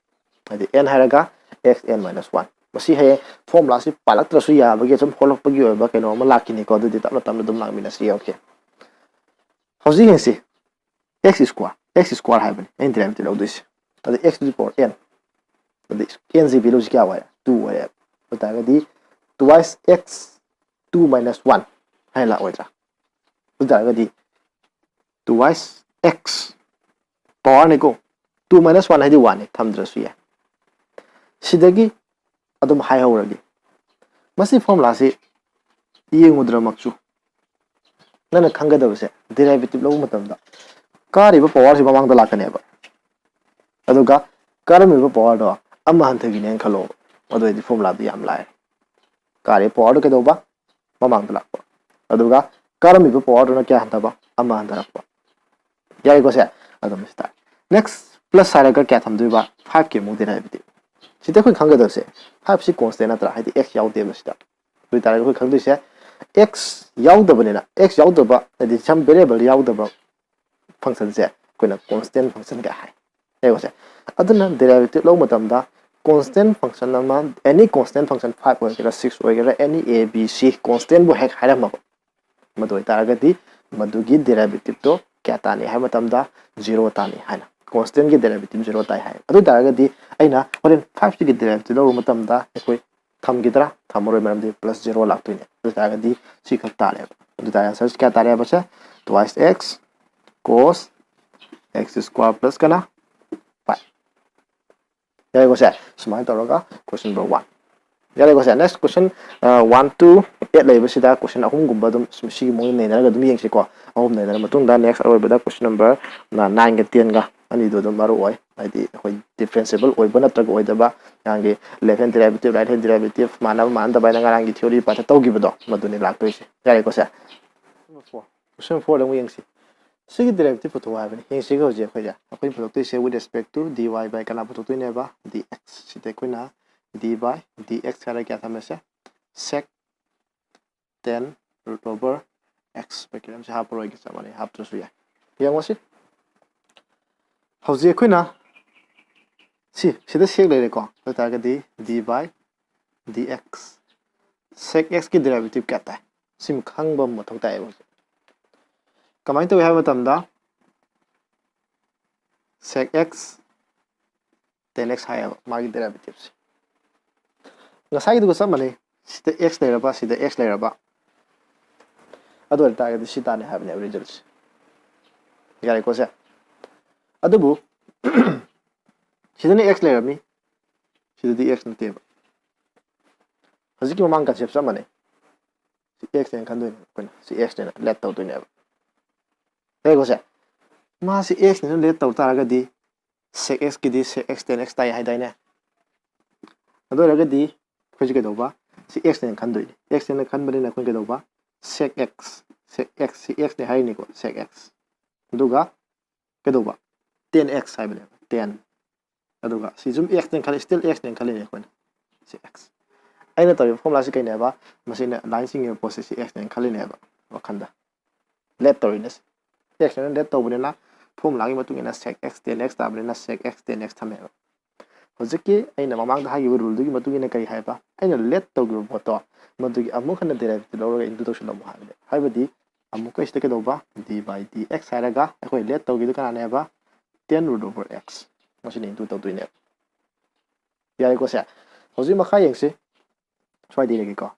ꯍꯥꯏꯗꯤ n ꯍꯥꯏꯔꯒ x n minus one꯫ ꯃꯁꯤ ꯍꯌꯦꯡ ꯐꯣꯔꯃꯨꯂꯥꯁꯤ ꯄꯥꯜꯂꯛꯇ꯭ꯔꯁꯨ ꯌꯥꯕꯒꯤ, ꯁꯨꯝ ꯍꯣꯠꯂꯛꯄꯒꯤ ꯑꯣꯏꯕ ꯀꯩꯅꯣ ꯑꯃ ꯂꯥꯛꯈꯤꯅꯤꯀꯣ꯫ ꯑꯗꯨꯗꯤ ꯇꯞꯅ ꯇꯞꯅ ꯑꯗꯨꯝ ꯂꯥꯛꯃꯤꯟꯅꯁꯤ꯫ OK, ꯍꯧꯖꯤꯛ ꯌꯦꯡꯁꯤ, x square, x square ꯍꯥꯏꯕꯅꯤ ꯑꯩꯅ ꯗꯦꯔꯥꯏꯚꯦꯇꯤꯞ ꯂꯧꯗꯣꯏꯁꯦ꯫ ꯑꯗ x to the power n, ꯑꯗ n ꯁꯤ ꯚꯦꯂꯨꯁꯤ ꯀꯌꯥ ꯑꯣꯏꯔꯦ? Two ꯑꯣꯏꯔꯦ꯫ ꯑꯗꯨ ꯇꯥꯔꯒꯗꯤ twice x two minus one ꯍꯥꯏꯅ ꯂꯥꯛꯑꯣꯏꯗ꯭ꯔꯥ? ꯑꯗꯨ ꯇꯥꯔꯒꯗꯤ twice x ꯄꯋꯥꯔꯅꯤꯀꯣ, two minus one ꯍꯥꯏꯗꯤ one ꯅꯤ, ꯊꯝꯗ꯭ꯔꯁꯨ ꯌꯥꯏ꯫ ꯁꯤꯗꯒꯤ ꯑꯗꯨꯝ ꯍꯥꯏꯍꯧꯔꯒꯦ, ꯃꯁꯤ ꯐꯣꯔꯃꯨꯂꯥꯁꯤ ꯌꯦꯡꯉꯨꯗ꯭ꯔꯃꯛꯁꯨ ꯅꯪꯅ ꯈꯪꯒꯗꯕꯁꯦ, ꯗꯦꯔꯥꯏꯚꯦꯇꯤꯞ ꯂꯧꯕ ꯃꯇꯝꯗ ꯀꯥꯔꯤꯕ ꯄꯋꯥꯔꯁꯤ ꯃꯃꯥꯡꯗ ꯂꯥꯛꯀꯅꯦꯕ, ꯑꯗꯨꯒ ꯀꯥꯔꯝꯃꯤꯕ ꯄꯋꯥꯔꯗꯣ ꯑꯃ ꯍꯟꯊꯈꯤꯅꯦꯅ ꯈꯜꯂꯣꯕ꯫ ꯑꯗꯨ ꯑꯣꯏꯔꯗꯤ ꯐꯣꯔꯃꯨꯂꯥꯗꯨ ꯌꯥꯝ ꯂꯥꯏꯔꯦ꯫ ꯀꯥꯔꯤꯕ ꯄꯋꯥꯔꯗꯨ ꯀꯩꯗꯧꯕ? ꯃꯃꯥꯡꯗ ꯂꯥꯛꯄ꯫ ꯑꯗꯨꯒ ꯀꯥꯔꯝꯃꯤꯕ ꯄꯋꯥꯔꯗꯨꯅ ꯀꯌꯥ ꯍꯟꯊꯕ? ꯑꯃ ꯍꯟꯊꯔꯛꯄ꯫ ꯌꯥꯔꯦꯀꯣ ꯁꯦ? ꯑꯗꯨꯝ ꯁꯤ ꯇꯥꯔꯦ꯫ Next, plus ꯍꯥꯏꯔꯒ ꯀꯌꯥ ꯊꯝꯗꯣꯏꯕ? Five ꯀꯤ ꯑꯃꯨꯛ ꯗꯦꯔꯥꯏꯚꯦꯇꯤꯞ꯫ ꯁꯤꯗ ꯑꯩꯈꯣꯏ ꯈꯪꯒꯗꯕꯁꯦ, five ꯁꯤ ꯀꯣꯟꯁꯇꯦꯟ ꯅꯠꯇ꯭ꯔꯥ? ꯍꯥꯏꯗꯤ x ꯌꯥꯎꯗꯦꯕ ꯁꯤꯗ꯫ ꯑꯗꯨ ꯑꯣꯏꯇꯥꯔꯗꯤ ꯑꯩꯈꯣꯏ ꯈꯪꯗꯣꯏꯁꯦ, x ꯌꯥꯎꯗꯕꯅꯤꯅ, x ꯌꯥꯎꯗꯕ, ꯍꯥꯏꯗꯤ some variable ꯌꯥꯎꯗꯕ ꯐꯪꯁꯟꯁꯦ ꯑꯩꯈꯣꯏꯅ ꯀꯣꯟꯁꯇꯦꯟ ꯐꯪꯁꯟ ꯀꯥꯏ ꯍꯥꯏ꯫ ꯌꯦꯡꯉꯣꯁꯦ, ꯑꯗꯨꯅ ꯗꯦꯔꯥꯏꯚꯦꯇꯤꯞ ꯂꯧꯕ ꯃꯇꯝꯗ ꯀꯣꯟꯁꯇꯦꯟ ꯐꯪꯁꯟ ꯑꯃ, any constant function, five ꯑꯣꯏꯒꯦꯔꯥ, six ꯑꯣꯏꯒꯦꯔꯥ, any a b c ꯀꯣꯟꯁꯇꯦꯟꯕꯨ ꯍꯦꯛ ꯍꯥꯏꯔꯝꯃꯕ, ꯃꯗꯨ ꯑꯣꯏꯇꯥꯔꯒꯗꯤ ꯃꯗꯨꯒꯤ ꯗꯦꯔꯥꯏꯚꯦꯇꯤꯞꯇꯣ ꯀꯌꯥ ꯇꯥꯅꯤ ꯍꯥꯏꯕ ꯃꯇꯝꯗ ꯖꯤꯔꯣ ꯇꯥꯅꯤ ꯍꯥꯏꯅ, ꯀꯣꯟꯁꯇꯦꯟꯒꯤ ꯗꯦꯔꯥꯏꯚꯦꯇꯤꯞ ꯖꯤꯔꯣ ꯇꯥꯏ ꯍꯥꯏ꯫ ꯑꯗꯨ ꯑꯣꯏꯇꯥꯔꯒꯗꯤ ꯑꯩꯅ ꯍꯣꯔꯦꯟ five ꯁꯤꯒꯤ ꯗꯦꯔꯥꯏꯚꯦꯇꯤꯞ ꯂꯧꯕ ꯃꯇꯝꯗ ꯑꯩꯈꯣꯏ ꯊꯝꯈꯤꯗ꯭ꯔꯥ? ꯊꯝꯃꯔꯣꯏ, ꯃꯔꯝꯗꯤ plus zero ꯂꯥꯛꯇꯣꯏꯅꯦ꯫ ꯑꯗꯨ ꯑꯣꯏꯇꯥꯔꯒꯗꯤ ꯁꯤ ꯈꯛ ꯇꯥꯔꯦꯕ꯫ ꯑꯗꯨ ꯑꯣꯏꯇꯥꯔꯗꯤ ꯑꯟꯁꯔꯁꯤ ꯀꯌꯥ ꯇꯥꯔꯦ ꯍꯥꯏꯕꯁꯦ? Twice x cos x square plus ꯀꯅꯥ? Five꯫ ꯌꯥꯔꯦꯀꯣ ꯁꯦ? ꯁꯨꯃꯥꯏꯅ ꯇꯧꯔꯒ question number one꯫ ꯌꯥꯔꯦꯀꯣ ꯁꯦ? Next question, one to eight ꯂꯩꯕꯁꯤꯗ question ꯑꯍꯨꯝꯒꯨꯝꯕ ꯑꯗꯨꯝ ꯁꯤꯒꯤ ꯃꯑꯣꯡꯗ ꯅꯩꯅꯔꯒ ꯑꯗꯨꯝ ꯌꯦꯡꯁꯤꯀꯣ꯫ ꯑꯍꯨꯝ ꯅꯩꯅꯔ ꯃꯇꯨꯡꯗ next ꯑꯔꯣꯏꯕꯗ question number nineꯒ tenꯒ ꯑꯅꯤꯗꯣ ꯑꯗꯨꯝ ꯃꯔꯨ ꯑꯣꯏ꯫ ꯍꯥꯏꯗꯤ ꯑꯩꯈꯣꯏ differentiable ꯑꯣꯏꯕ ꯅꯠꯇ꯭ꯔꯒ ꯑꯣꯏꯗꯕ, ꯅꯍꯥꯟꯒꯤ left hand derivative, right hand derivative ꯃꯥꯟꯅꯕ ꯃꯥꯟꯅꯗꯕ ꯍꯥꯏꯅ ꯉꯔꯥꯡꯒꯤ theory part ꯇꯧꯈꯤꯕꯗꯣ, ꯃꯗꯨꯅꯤ ꯂꯥꯛꯇꯣꯏꯁꯦ꯫ ꯌꯥꯔꯦꯀꯣ ꯁꯦ? Question number fourꯗ ꯑꯃꯨꯛ ꯌꯦꯡꯁꯤ꯫ ꯁꯤꯒꯤ derivative ꯄꯨꯊꯣꯛꯑꯣ ꯍꯥꯏꯕꯅꯤ꯫ ꯌꯦꯡꯁꯤꯒ ꯍꯧꯖꯤꯛ ꯑꯩꯈꯣꯏꯁꯦ, ꯑꯩꯈꯣꯏꯅ ꯄꯨꯊꯣꯛꯇꯣꯏꯁꯦ with respect to dy by ꯀꯅꯥ ꯄꯨꯊꯣꯛꯇꯣꯏꯅꯦꯕ? Dx꯫ ꯁꯤꯗ ꯑꯩꯈꯣꯏꯅ d by dx ꯍꯥꯏꯔꯒ ꯀꯌꯥ ꯊꯝꯃꯁꯦ? Sec tan root over x꯫ Bracket ꯑꯃꯁꯦ ꯍꯥꯞꯄꯔꯣꯏꯒꯦ, ꯆꯞ ꯃꯥꯟꯅꯩ, ꯍꯥꯞꯇ꯭ꯔꯁꯨ ꯌꯥꯏ꯫ ꯌꯦꯡꯉꯣ ꯁꯤ꯫ ꯍꯧꯖꯤꯛ ꯑꯩꯈꯣꯏꯅ ꯁꯤ, ꯁꯤꯗ sec ꯂꯩꯔꯦꯀꯣ꯫ ꯑꯗꯨ ꯑꯣꯏꯇꯥꯔꯒꯗꯤ d by dx, sec xꯀꯤ derivative ꯀꯌꯥ ꯇꯥꯏ? ꯁꯤꯃ ꯈꯪꯕ ꯑꯃ ꯃꯊꯧ ꯇꯥꯏꯌꯦꯕ ꯍꯧꯖꯤꯛ꯫ ꯀꯃꯥꯏꯅ ꯇꯧꯏ ꯍꯥꯏꯕ ꯃꯇꯝꯗ, sec x tan x ꯍꯥꯏꯌꯦꯕ ꯃꯥꯒꯤ derivativeꯁꯦ꯫ ꯉꯁꯥꯏꯒꯤꯗꯨꯒ ꯆꯞ ꯃꯥꯟꯅꯩ꯫ ꯁꯤꯗ x ꯂꯩꯔꯕ, ꯁꯤꯗ x ꯂꯩꯔꯕ, ꯑꯗꯨ ꯑꯣꯏꯇꯥꯔꯒꯗꯤ ꯁꯤ ꯇꯥꯅꯤ ꯍꯥꯏꯕꯅꯦꯕ resultꯁꯦ꯫ ꯌꯥꯔꯦꯀꯣ ꯁꯦ? ꯑꯗꯨꯕꯨ ꯁꯤꯗꯅ x ꯂꯩꯔꯝꯃꯤ, ꯁꯤꯗꯗꯤ x ꯅꯠꯇꯦꯕ꯫ ꯍꯧꯖꯤꯛꯀꯤ ꯃꯃꯥꯡ concept ꯆꯞ ꯃꯥꯟꯅꯩ꯫ ꯁꯤ x ꯅꯦꯅ ꯈꯟꯗꯣꯏꯅꯦ ꯑꯩꯈꯣꯏꯅ, ꯁꯤ x ꯅꯦꯅ let ꯇꯧꯗꯣꯏꯅꯦꯕ꯫ ꯌꯥꯔꯦꯀꯣ ꯁꯦ? ꯃꯥꯁꯤ x ꯅꯦꯅ let ꯇꯧ ꯇꯥꯔꯒꯗꯤ sec xꯀꯤꯗꯤ sec x tan x ꯇꯥꯏ ꯍꯥꯏꯗꯥꯏꯅꯦ? ꯑꯗꯨ ꯑꯣꯏꯔꯒꯗꯤ ꯑꯩꯈꯣꯏꯁꯦ ꯀꯩꯗꯧꯕ? ꯁꯤ x ꯅꯦꯅ ꯈꯟꯗꯣꯏꯅꯦ꯫ X ꯅꯦꯅ ꯈꯟꯕꯅꯤꯅ ꯑꯩꯈꯣꯏꯅ ꯀꯩꯗꯧꯕ? Sec x, sec x, ꯁꯤ x ꯅꯦ ꯍꯥꯏꯔꯤꯅꯤꯀꯣ, sec x꯫ ꯑꯗꯨꯒ ꯀꯩꯗꯧꯕ? Tan x ꯍꯥꯏꯕꯅꯦꯕ, tan꯫ ꯑꯗꯨꯒ ꯁꯤ ꯁꯨꯝ x ꯅꯦꯅ ꯈꯜꯂꯤ, still x ꯅꯦꯅ ꯈꯜꯂꯤꯅꯦ ꯑꯩꯈꯣꯏꯅ꯫ ꯁꯤ x꯫ ꯑꯩꯅ ꯇꯧꯔꯤꯕ formulaꯁꯤ ꯀꯩꯅꯦꯕ? ꯃꯁꯤꯅ line ꯆꯤꯡꯉꯤꯕ ꯄꯣꯠꯁꯦ ꯁꯤ x ꯅꯦꯅ ꯈꯜꯂꯤꯅꯦꯕ ꯋꯥꯈꯟꯗ꯫ Let ꯇꯧꯔꯤꯅꯦ ꯁꯤ꯫ X ꯅꯦꯅ let ꯇꯧꯕꯅꯤꯅ formulaꯒꯤ ꯃꯇꯨꯡ ꯏꯟꯅ sec x tan x ꯇꯥꯕꯅꯤꯅ sec x tan x ꯊꯝꯃꯦꯕ꯫ ꯍꯧꯖꯤꯛꯀꯤ ꯑꯩꯅ ꯃꯃꯥꯡꯗ ꯍꯥꯏꯈꯤꯕ ruleꯗꯨꯒꯤ ꯃꯇꯨꯡ ꯏꯟꯅ ꯀꯔꯤ ꯍꯥꯏꯕ? ꯑꯩꯅ let ꯇꯧꯈꯤꯕ ꯄꯣꯠꯇꯣ ꯃꯗꯨꯒꯤ ꯑꯃꯨꯛ ꯍꯟꯅ derivative ꯂꯧꯔꯒ into ꯇꯧꯁꯤꯜꯂꯝꯃꯨ ꯍꯥꯏꯕꯅꯦ꯫ ꯍꯥꯏꯕꯗꯤ ꯑꯃꯨꯛꯀ ꯁꯤꯗ ꯀꯩꯗꯧꯕ? D by dx ꯍꯥꯏꯔꯒ ꯑꯩꯈꯣꯏ let ꯇꯧꯈꯤꯕꯗꯨ ꯀꯅꯥꯅꯦꯕ? Tan root over x꯫ ꯃꯁꯤꯅ into ꯇꯧꯗꯣꯏꯅꯦꯕ꯫ ꯌꯥꯔꯦꯀꯣ ꯁꯦ? ꯍꯧꯖꯤꯛ ꯃꯈꯥ ꯌꯦꯡꯁꯤ꯫ ꯁ꯭ꯋꯥꯏꯗ ꯏꯔꯒꯦꯀꯣ꯫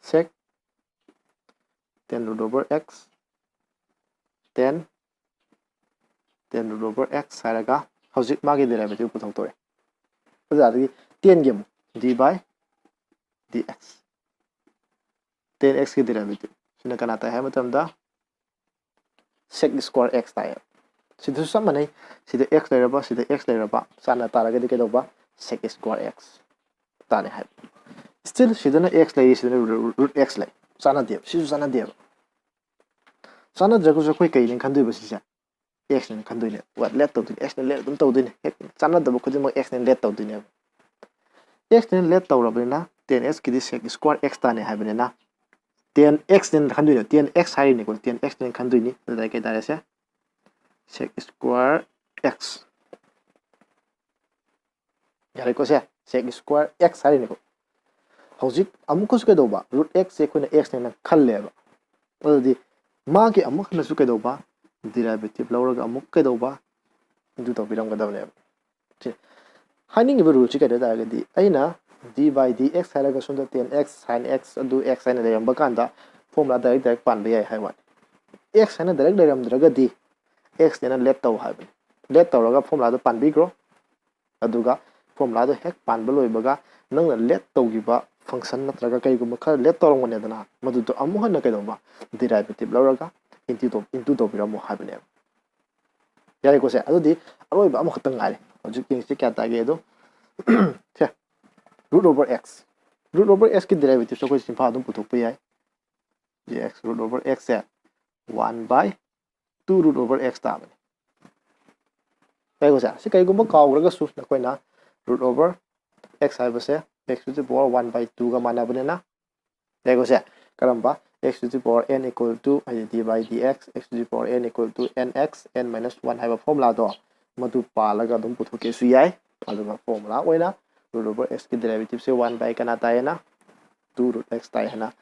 Sec tan root over x, tan, tan root over x ꯍꯥꯏꯔꯒ ꯍꯧꯖꯤꯛ ꯃꯥꯒꯤ derivative ꯄꯨꯊꯣꯛꯇꯣꯔꯦ꯫ ꯑꯗꯨ ꯇꯥꯔꯗꯤ ten ꯒꯤ ꯑꯃꯨꯛ d by dx, ten x ꯀꯤ derivative ꯁꯤꯅ ꯀꯅꯥ ꯇꯥꯏ ꯍꯥꯏꯕ ꯃꯇꯝꯗ sec square x ꯇꯥꯏꯌꯦꯕ꯫ ꯁꯤꯗꯁꯨ ꯆꯞ ꯃꯥꯟꯅꯩ꯫ ꯁꯤꯗ x ꯂꯩꯔꯕ, ꯁꯤꯗ x ꯂꯩꯔꯕ, ꯆꯥꯟꯅ ꯇꯥꯔꯒꯗꯤ ꯀꯩꯗꯧꯕ? Sec square x ꯇꯥꯅꯤ ꯍꯥꯏꯕ꯫ Still ꯁꯤꯗꯅ x ꯂꯩꯔꯤ, ꯁꯤꯗꯅ root x ꯂꯩ꯫ ꯆꯥꯟꯅꯗꯦꯕ꯫ ꯁꯤꯁꯨ ꯆꯥꯟꯅꯗꯦꯕ꯫ ꯆꯥꯟꯅꯗ꯭ꯔꯒꯁꯨ ꯑꯩꯈꯣꯏ ꯀꯩꯅꯦ ꯈꯟꯗꯣꯏꯕ ꯁꯤꯁꯦ? X ꯅꯦꯅ ꯈꯟꯗꯣꯏꯅꯦ꯫ What? Let ꯇꯧꯗꯣꯏꯅꯦ꯫ X ꯅ let ꯑꯗꯨꯝ ꯇꯧꯗꯣꯏꯅꯦ꯫ ꯍꯦꯛ ꯆꯥꯟꯅꯗꯕ ꯈꯨꯗꯤꯡꯃꯛ X ꯅ let ꯇꯧꯗꯣꯏꯅꯦꯕ꯫ X ꯅ let ꯇꯧꯔꯕꯅꯤꯅ ten x ꯀꯤꯗꯤ sec square x ꯇꯥꯅꯤ ꯍꯥꯏꯕꯅꯤꯅ ten x ꯅꯦꯅ ꯈꯟꯗꯣꯏꯅꯦ꯫ ten x ꯍꯥꯏꯔꯤꯅꯤꯀꯣ꯫ ten x ꯅꯦꯅ ꯈꯟꯗꯣꯏꯅꯤ꯫ ꯑꯗꯨꯗ ꯀꯩ ꯇꯥꯔꯦ ꯁꯦ? Sec square x꯫ ꯌꯥꯔꯦꯀꯣ ꯁꯦ? Sec square x ꯍꯥꯏꯔꯤꯅꯤꯀꯣ꯫ ꯍꯧꯖꯤꯛ ꯑꯃꯨꯛꯀꯁꯨ ꯀꯩꯗꯧꯕ? Root x ꯁꯦ ꯑꯩꯈꯣꯏꯅ X ꯅꯦꯅ ꯈꯜꯂꯦꯕ꯫ ꯑꯗꯨꯗꯤ ꯃꯥꯒꯤ ꯑꯃꯨꯛ ꯍꯟꯅꯁꯨ ꯀꯩꯗꯧꯕ? Derivative ꯂꯧꯔꯒ ꯑꯃꯨꯛ ꯀꯩꯗꯧꯕ? Into ꯇꯧꯕꯤꯔꯝꯒꯗꯕꯅꯦꯕ꯫ ꯁꯤ ꯍꯥꯏꯅꯤꯡꯉꯤꯕ rule ꯁꯤ ꯀꯩꯅꯣ ꯍꯥꯏ ꯇꯥꯔꯒꯗꯤ, ꯑꯩꯅ d by dx ꯍꯥꯏꯔꯒ ꯁꯣꯝꯗ ten x sin x ꯑꯗꯨ x ꯍꯥꯏꯅ ꯂꯩꯔꯝꯕ ꯀꯥꯟꯗ formula direct direct ꯄꯥꯟꯕ ꯌꯥꯏ ꯍꯥꯏ ꯋꯥꯅꯤ꯫ X ꯍꯥꯏꯅ direct ꯂꯩꯔꯝꯗ꯭ꯔꯒꯗꯤ X ꯅꯦꯅ let ꯇꯧ ꯍꯥꯏꯕꯅꯤ꯫ Let ꯇꯧꯔꯒ formula ꯗꯣ ꯄꯥꯟꯕꯤꯈ꯭ꯔꯣ꯫ ꯑꯗꯨꯒ formula ꯗꯣ ꯍꯦꯛ ꯄꯥꯟꯕ ꯂꯣꯏꯕꯒ ꯅꯪꯅ let ꯇꯧꯈꯤꯕ function ꯅꯠꯇ꯭ꯔꯒ ꯀꯩꯒꯨꯝꯕ ꯈꯔ let ꯇꯧꯔꯝꯒꯅꯤꯗꯅ, ꯃꯗꯨꯗꯣ ꯑꯃꯨꯛ ꯍꯟꯅ ꯀꯩꯗꯧꯕ? Derivative ꯂꯧꯔꯒ into ꯇꯧ-, into ꯇꯧꯕꯤꯔꯝꯃꯣ ꯍꯥꯏꯕꯅꯦꯕ꯫ ꯌꯥꯔꯦꯀꯣ ꯁꯦ? ꯑꯗꯨꯗꯤ ꯑꯔꯣꯏꯕ ꯑꯃꯈꯛꯇꯪ ꯉꯥꯏꯔꯦ꯫ ꯍꯧꯖꯤꯛ ꯌꯦꯡꯁꯤ ꯀꯌꯥ ꯇꯥꯒꯦ ꯑꯗꯣ꯫ ꯁꯦ, root over x꯫ Root over x ꯀꯤ derivative ꯁꯨ ꯑꯩꯈꯣꯏ ꯆꯤꯟꯐꯥ ꯑꯗꯨꯝ ꯄꯨꯊꯣꯛꯄ ꯌꯥꯏ꯫ Dx root over x say one by two root over x ꯇꯥꯕꯅꯤ꯫ ꯌꯥꯔꯦꯀꯣ ꯁꯦ? ꯁꯤ ꯀꯩꯒꯨꯝꯕ ꯀꯥꯎꯈ꯭ꯔꯒꯁꯨ ꯅꯈꯣꯏꯅ root over x ꯍꯥꯏꯕꯁꯦ x to the power one by two ꯒ ꯃꯥꯟꯅꯕꯅꯤꯅ, ꯌꯥꯔꯦꯀꯣ ꯁꯦ? ꯀꯔꯝꯕ? X to the power n equal to, ꯍꯥꯏꯗꯤ d by dx, x to the power n equal to nx, n minus one ꯍꯥꯏꯕ formula ꯗꯣ, ꯃꯗꯨ ꯄꯥꯜꯂꯒ ꯑꯗꯨꯝ ꯄꯨꯊꯣꯛꯀꯦꯁꯨ ꯌꯥꯏ꯫ ꯑꯗꯨꯒ formula ꯑꯣꯏꯅ root over x ꯀꯤ derivative ꯁꯦ one by ꯀꯅꯥ ꯇꯥꯏꯌꯦꯅ? Two root x ꯇꯥꯏ ꯍꯥꯏꯅ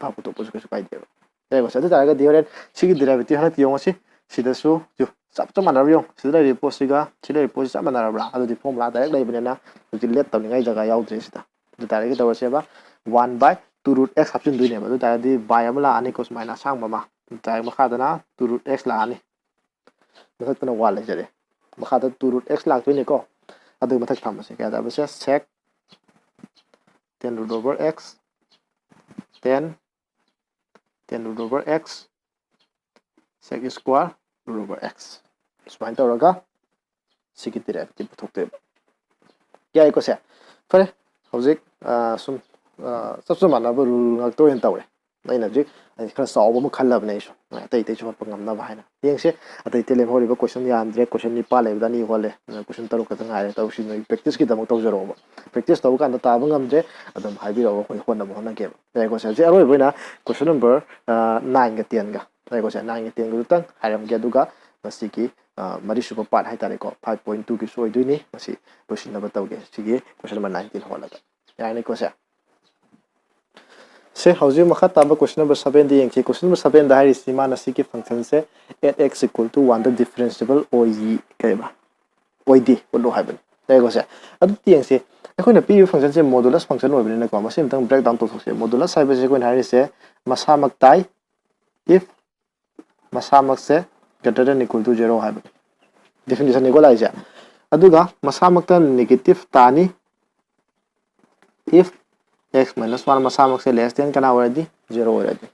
ꯄꯨꯊꯣꯛꯄꯁꯨ ꯀꯩꯁꯨ ꯀꯥꯏꯗꯦꯕ꯫ ꯌꯥꯔꯦꯀꯣ ꯁꯦ? ꯑꯗꯨ ꯇꯥꯔꯒꯗꯤ ꯍꯣꯔꯦꯟ ꯁꯤꯒꯤ derivative ꯍꯟꯗꯛꯇꯤ ꯌꯦꯡꯉꯁꯤ꯫ ꯁꯤꯗꯁꯨ ꯌꯨ, ꯆꯞ ꯆꯞ ꯃꯥꯟꯅꯔꯕ ꯌꯦꯡꯉꯨ꯫ ꯁꯤꯗ ꯂꯩꯔꯤꯕ ꯄꯣꯠꯁꯤꯒ ꯁꯤ ꯂꯩꯔꯤꯕ ꯄꯣꯠꯁꯤ ꯆꯞ ꯃꯥꯟꯅꯔꯕ꯭ꯔꯥ? ꯑꯗꯨꯗꯤ formula direct ꯂꯩꯕꯅꯤꯅ ꯍꯧꯖꯤꯛ let ꯇꯧꯅꯤꯡꯉꯥꯏ ꯖꯒꯥ ꯌꯥꯎꯗ꯭ꯔꯦ ꯁꯤꯗ꯫ ꯑꯗꯨ ꯇꯥꯔꯒꯗꯤ ꯇꯧꯔꯁꯦꯕ, one by two root x ꯍꯥꯞꯆꯤꯟꯗꯣꯏꯅꯦꯕ꯫ ꯑꯗꯨ ꯇꯥꯔꯒꯗꯤ by ꯑꯃ ꯂꯥꯛꯑꯅꯤꯀꯣ, ꯁꯨꯃꯥꯏꯅ ꯑꯁꯥꯡꯕ ꯑꯃ꯫ ꯑꯗꯨ ꯇꯥꯔꯒꯗꯤ ꯃꯈꯥꯗꯅ two root x ꯂꯥꯛꯑꯅꯤ꯫ ꯃꯊꯛꯇꯅ one ꯂꯩꯖꯔꯦ꯫ ꯃꯈꯥꯗ two root x ꯂꯥꯛꯇꯣꯏꯅꯤꯀꯣ꯫ ꯑꯗꯨꯒꯤ ꯃꯊꯛ ꯊꯝꯕꯁꯦ ꯀꯌꯥ ꯇꯥꯕꯁꯦ? Sec ten root over x, ten, ten root over x, sec square root over x, ꯁꯨꯃꯥꯏꯅ ꯇꯧꯔꯒ ꯁꯤꯒꯤ derivative ꯄꯨꯊꯣꯛꯇꯣꯏꯕ꯫ ꯌꯥꯏꯀꯣ ꯁꯦ? ꯐꯔꯦ, ꯍꯧꯖꯤꯛ ꯁꯨꯝ ꯆꯞ ꯆꯞ ꯃꯥꯟꯅꯕ rule ꯉꯥꯛꯇ ꯑꯣꯏꯅ ꯇꯧꯔꯦ꯫ ꯑꯩꯅ ꯍꯧꯖꯤꯛ ꯑꯩ ꯈꯔ ꯆꯥꯎꯕ ꯑꯃ ꯈꯜꯂꯕꯅꯦ ꯑꯩꯁꯨ, ꯑꯇꯩ ꯑꯇꯩꯁꯨ ꯍꯣꯠꯄ ꯉꯝꯅꯕ ꯍꯥꯏꯅ꯫ ꯌꯦꯡꯁꯦ, ꯑꯇꯩ ꯑꯇꯩ ꯂꯦꯝꯍꯧꯔꯤꯕ question ꯌꯥꯝꯗ꯭ꯔꯦ, question ꯅꯤꯄꯥꯟ ꯂꯩꯕꯗ ꯑꯅꯤ ꯍꯣꯜꯂꯦ, question ꯇꯔꯨꯛ ꯈꯛꯇ ꯉꯥꯏꯔꯦ꯫ ꯇꯧꯁꯤ, ꯅꯣꯏ practice ꯀꯤꯗꯃꯛ ꯇꯧꯖꯔꯛꯑꯣꯕ꯫ Practice ꯇꯧꯕ ꯀꯥꯟꯗ ꯇꯥꯕ ꯉꯝꯗ꯭ꯔꯦ, ꯑꯗꯨꯝ ꯍꯥꯏꯕꯤꯔꯛꯑꯣ, ꯑꯩꯈꯣꯏ ꯍꯣꯠꯅꯕ ꯍꯣꯠꯅꯒꯦꯕ꯫ ꯌꯥꯏꯀꯣ ꯁꯦ? ꯍꯧꯖꯤꯛ ꯑꯔꯣꯏꯕ ꯑꯣꯏꯅ question number nine ꯒ ten ꯒ, ꯌꯥꯏꯀꯣ ꯁꯦ? Nine ꯒ ten ꯒꯗꯨꯇꯪ ꯍꯥꯏꯔꯝꯒꯦ, ꯑꯗꯨꯒ ꯉꯁꯤꯒꯤ ꯃꯔꯤꯁꯨꯕ part ꯍꯥꯏꯇꯥꯔꯦꯀꯣ, five point two ꯒꯤꯁꯨ ꯑꯣꯏꯗꯣꯏꯅꯤ, ꯃꯁꯤ ꯂꯣꯏꯁꯤꯟꯅꯕ ꯇꯧꯒꯦ꯫ ꯁꯤꯒꯤ question number nine ten ꯍꯣꯠꯂꯒ, ꯌꯥꯔꯅꯤꯀꯣ ꯁꯦ? ꯁꯦ, ꯍꯧꯖꯤꯛ ꯃꯈꯥ ꯇꯥꯕ question number seven ꯗ ꯌꯦꯡꯁꯤ꯫ Question number seven ꯗ ꯍꯥꯏꯔꯤꯁꯤ ꯃꯥꯅ ꯁꯤꯒꯤ function say at x equal to one the differentiable ꯑꯣꯏ, ꯀꯩꯕ? ꯑꯣꯏꯗꯦ ꯎꯠꯂꯨ ꯍꯥꯏꯕꯅꯤ꯫ ꯌꯥꯏꯀꯣ ꯁꯦ? ꯑꯗꯨꯗꯤ ꯌꯦꯡꯁꯤ, ꯑꯩꯈꯣꯏꯅ ꯄꯤꯔꯤꯕ function ꯁꯦ modulus function ꯑꯣꯏꯕꯅꯤꯅꯀꯣ, ꯃꯁꯤ ꯑꯃꯨꯛꯇꯪ breakdown ꯇꯧꯊꯣꯛꯁꯦ꯫ Modulus ꯍꯥꯏꯕꯁꯤ ꯑꯩꯈꯣꯏꯅ ꯍꯥꯏꯔꯤꯁꯦ ꯃꯁꯥꯃꯛ ꯇꯥꯏ, if ꯃꯁꯥꯃꯛꯁꯦ greater than equal to zero ꯍꯥꯏꯕꯅꯤ, definition ꯅꯤꯀꯣ ꯂꯥꯛꯏꯁꯦ꯫ ꯑꯗꯨꯒ ꯃꯁꯥꯃꯛꯇ negative ꯇꯥꯅꯤ, if x minus one ꯃꯁꯥꯃꯛꯁꯦ less than ꯀꯅꯥ ꯑꯣꯏꯔꯗꯤ? Zero ꯑꯣꯏꯔꯗꯤ꯫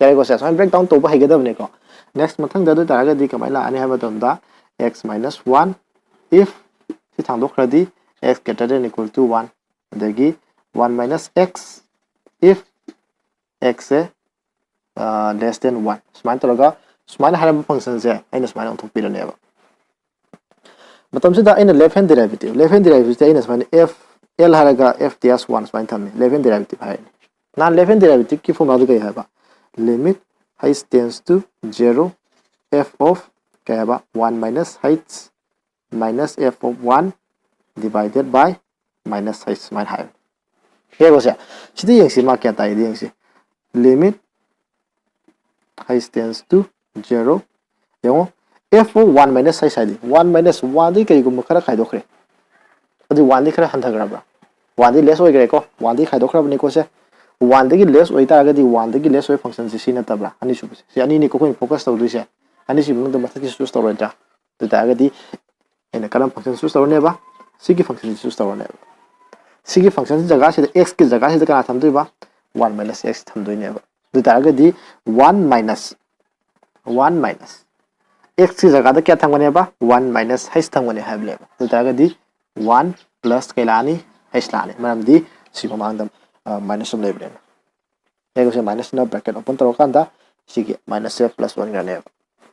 ꯌꯥꯔꯦꯀꯣ ꯁꯦ? ꯁꯨꯃꯥꯏꯅ breakdown ꯇꯧꯕ ꯍꯩꯒꯗꯕꯅꯤꯀꯣ꯫ Next, ꯃꯊꯪꯗ ꯑꯗꯨ ꯑꯣꯏꯇꯥꯔꯒꯗꯤ ꯀꯃꯥꯏꯅ ꯂꯥꯛꯑꯅꯤ ꯍꯥꯏꯕ ꯃꯇꯝꯗ, x minus one, if ꯁꯤ ꯊꯥꯡꯗꯣꯛꯈ꯭ꯔꯗꯤ x greater than equal to one, ꯑꯗꯒꯤ one minus x, if x say less than one, ꯁꯨꯃꯥꯏꯅ ꯇꯧꯔꯒ, ꯁꯨꯃꯥꯏꯅ ꯍꯥꯏꯔꯝꯕ function ꯁꯦ ꯑꯩꯅ ꯁꯨꯃꯥꯏꯅ ꯑꯣꯟꯊꯣꯛꯄꯤꯔꯅꯦꯕ꯫ ꯃꯇꯝꯁꯤꯗ ꯑꯩꯅ left hand derivative, left hand derivative ꯁꯦ ꯑꯩꯅ ꯁꯨꯃꯥꯏꯅ f, L ꯍꯥꯏꯔꯒ f dash one ꯁꯨꯃꯥꯏꯅ ꯊꯝꯃꯤ, left hand derivative ꯍꯥꯏꯔꯅꯤ꯫ ꯅꯍꯥꯟ left hand derivative ꯀꯤ formula ꯗꯨ ꯀꯩ ꯍꯥꯏꯕ? Limit h tends to zero, f of ꯀꯩ ꯍꯥꯏꯕ? One minus h minus f of one divided by minus h ꯁꯨꯃꯥꯏꯅ ꯍꯥꯏꯕꯅꯤ꯫ ꯌꯦꯡꯉꯣꯁꯦ, ꯁꯤꯗ ꯌꯦꯡꯁꯤ, ꯃꯥ ꯀꯌꯥ ꯇꯥꯏꯗꯤ ꯌꯦꯡꯁꯤ꯫ Limit h tends to zero꯫ ꯌꯦꯡꯉꯣ, f of one minus h ꯍꯥꯏꯗꯤ one minus one ꯗꯒꯤ ꯀꯩꯒꯨꯝꯕ ꯈꯔ ꯈꯥꯏꯗꯣꯛꯈ꯭ꯔꯦ, ꯑꯗꯨ one ꯗꯤ ꯈꯔ ꯍꯟꯊꯈ꯭ꯔꯕ꯭ꯔꯥ? One ꯗꯤ less ꯑꯣꯏꯈ꯭ꯔꯦꯀꯣ, one ꯗꯤ ꯈꯥꯏꯗꯣꯛꯈ꯭ꯔꯕꯅꯤꯀꯣ ꯁꯦ꯫ One ꯗꯒꯤ less ꯑꯣꯏꯇꯥꯔꯒꯗꯤ one ꯗꯒꯤ less ꯑꯣꯏꯕ function ꯁꯦ ꯁꯤ ꯅꯠꯇꯕ꯭ꯔꯥ? ꯑꯅꯤꯁꯨꯕꯁꯦ, ꯁꯤ ꯑꯅꯤꯅꯤꯀꯣ ꯑꯩꯈꯣꯏꯅ focus ꯇꯧꯗꯣꯏꯁꯦ꯫ ꯑꯅꯤꯁꯤ ꯃꯅꯨꯡꯗ ꯃꯊꯛꯀꯤ choose ꯇꯧꯔꯣꯏꯗ꯭ꯔꯥ? ꯑꯗꯨ ꯑꯣꯏꯇꯥꯔꯒꯗꯤ ꯑꯩꯅ ꯀꯔꯝꯕ function choose ꯇꯧꯔꯅꯦꯕ? ꯁꯤꯒꯤ ꯐꯪꯁꯟꯁꯤ ꯆꯨꯁ ꯇꯧꯔꯅꯦꯕ꯫ ꯁꯤꯒꯤ ꯐꯪꯁꯟ ꯖꯒꯥꯁꯤꯗ, x ꯀꯤ ꯖꯒꯥꯁꯤꯗ ꯀꯅꯥ ꯊꯝꯗꯣꯏꯕ? One minus x ꯊꯝꯗꯣꯏꯅꯦꯕ꯫ ꯑꯗꯨ ꯑꯣꯏꯇꯥꯔꯒꯗꯤ one minus, one minus x ꯀꯤ ꯖꯒꯥꯗ ꯀꯌꯥ ꯊꯝꯒꯅꯦꯕ? One minus h ꯊꯝꯒꯅꯤ ꯍꯥꯏꯕꯅꯦꯕ꯫ ꯑꯗꯨ ꯑꯣꯏꯇꯥꯔꯒꯗꯤ one plus ꯀꯩ ꯂꯥꯛꯑꯅꯤ? H ꯂꯥꯛꯑꯅꯤ, ꯃꯔꯝꯗꯤ ꯁꯤ ꯃꯃꯥꯡꯗ ꯃꯥꯏꯅꯁ ꯑꯃ ꯂꯩꯕꯅꯤꯅ꯫ ꯑꯦꯒꯁꯦ ꯃꯥꯏꯅꯁꯅ ꯕ꯭ꯔꯦꯀꯦꯠ ꯑꯣꯄꯟ ꯇꯧꯔꯀꯥꯟꯗ ꯁꯤꯒꯤ ꯃꯥꯏꯅꯁꯁꯦ ꯄ꯭ꯂꯁ ꯑꯣꯟꯈ꯭ꯔꯅꯦꯕ꯫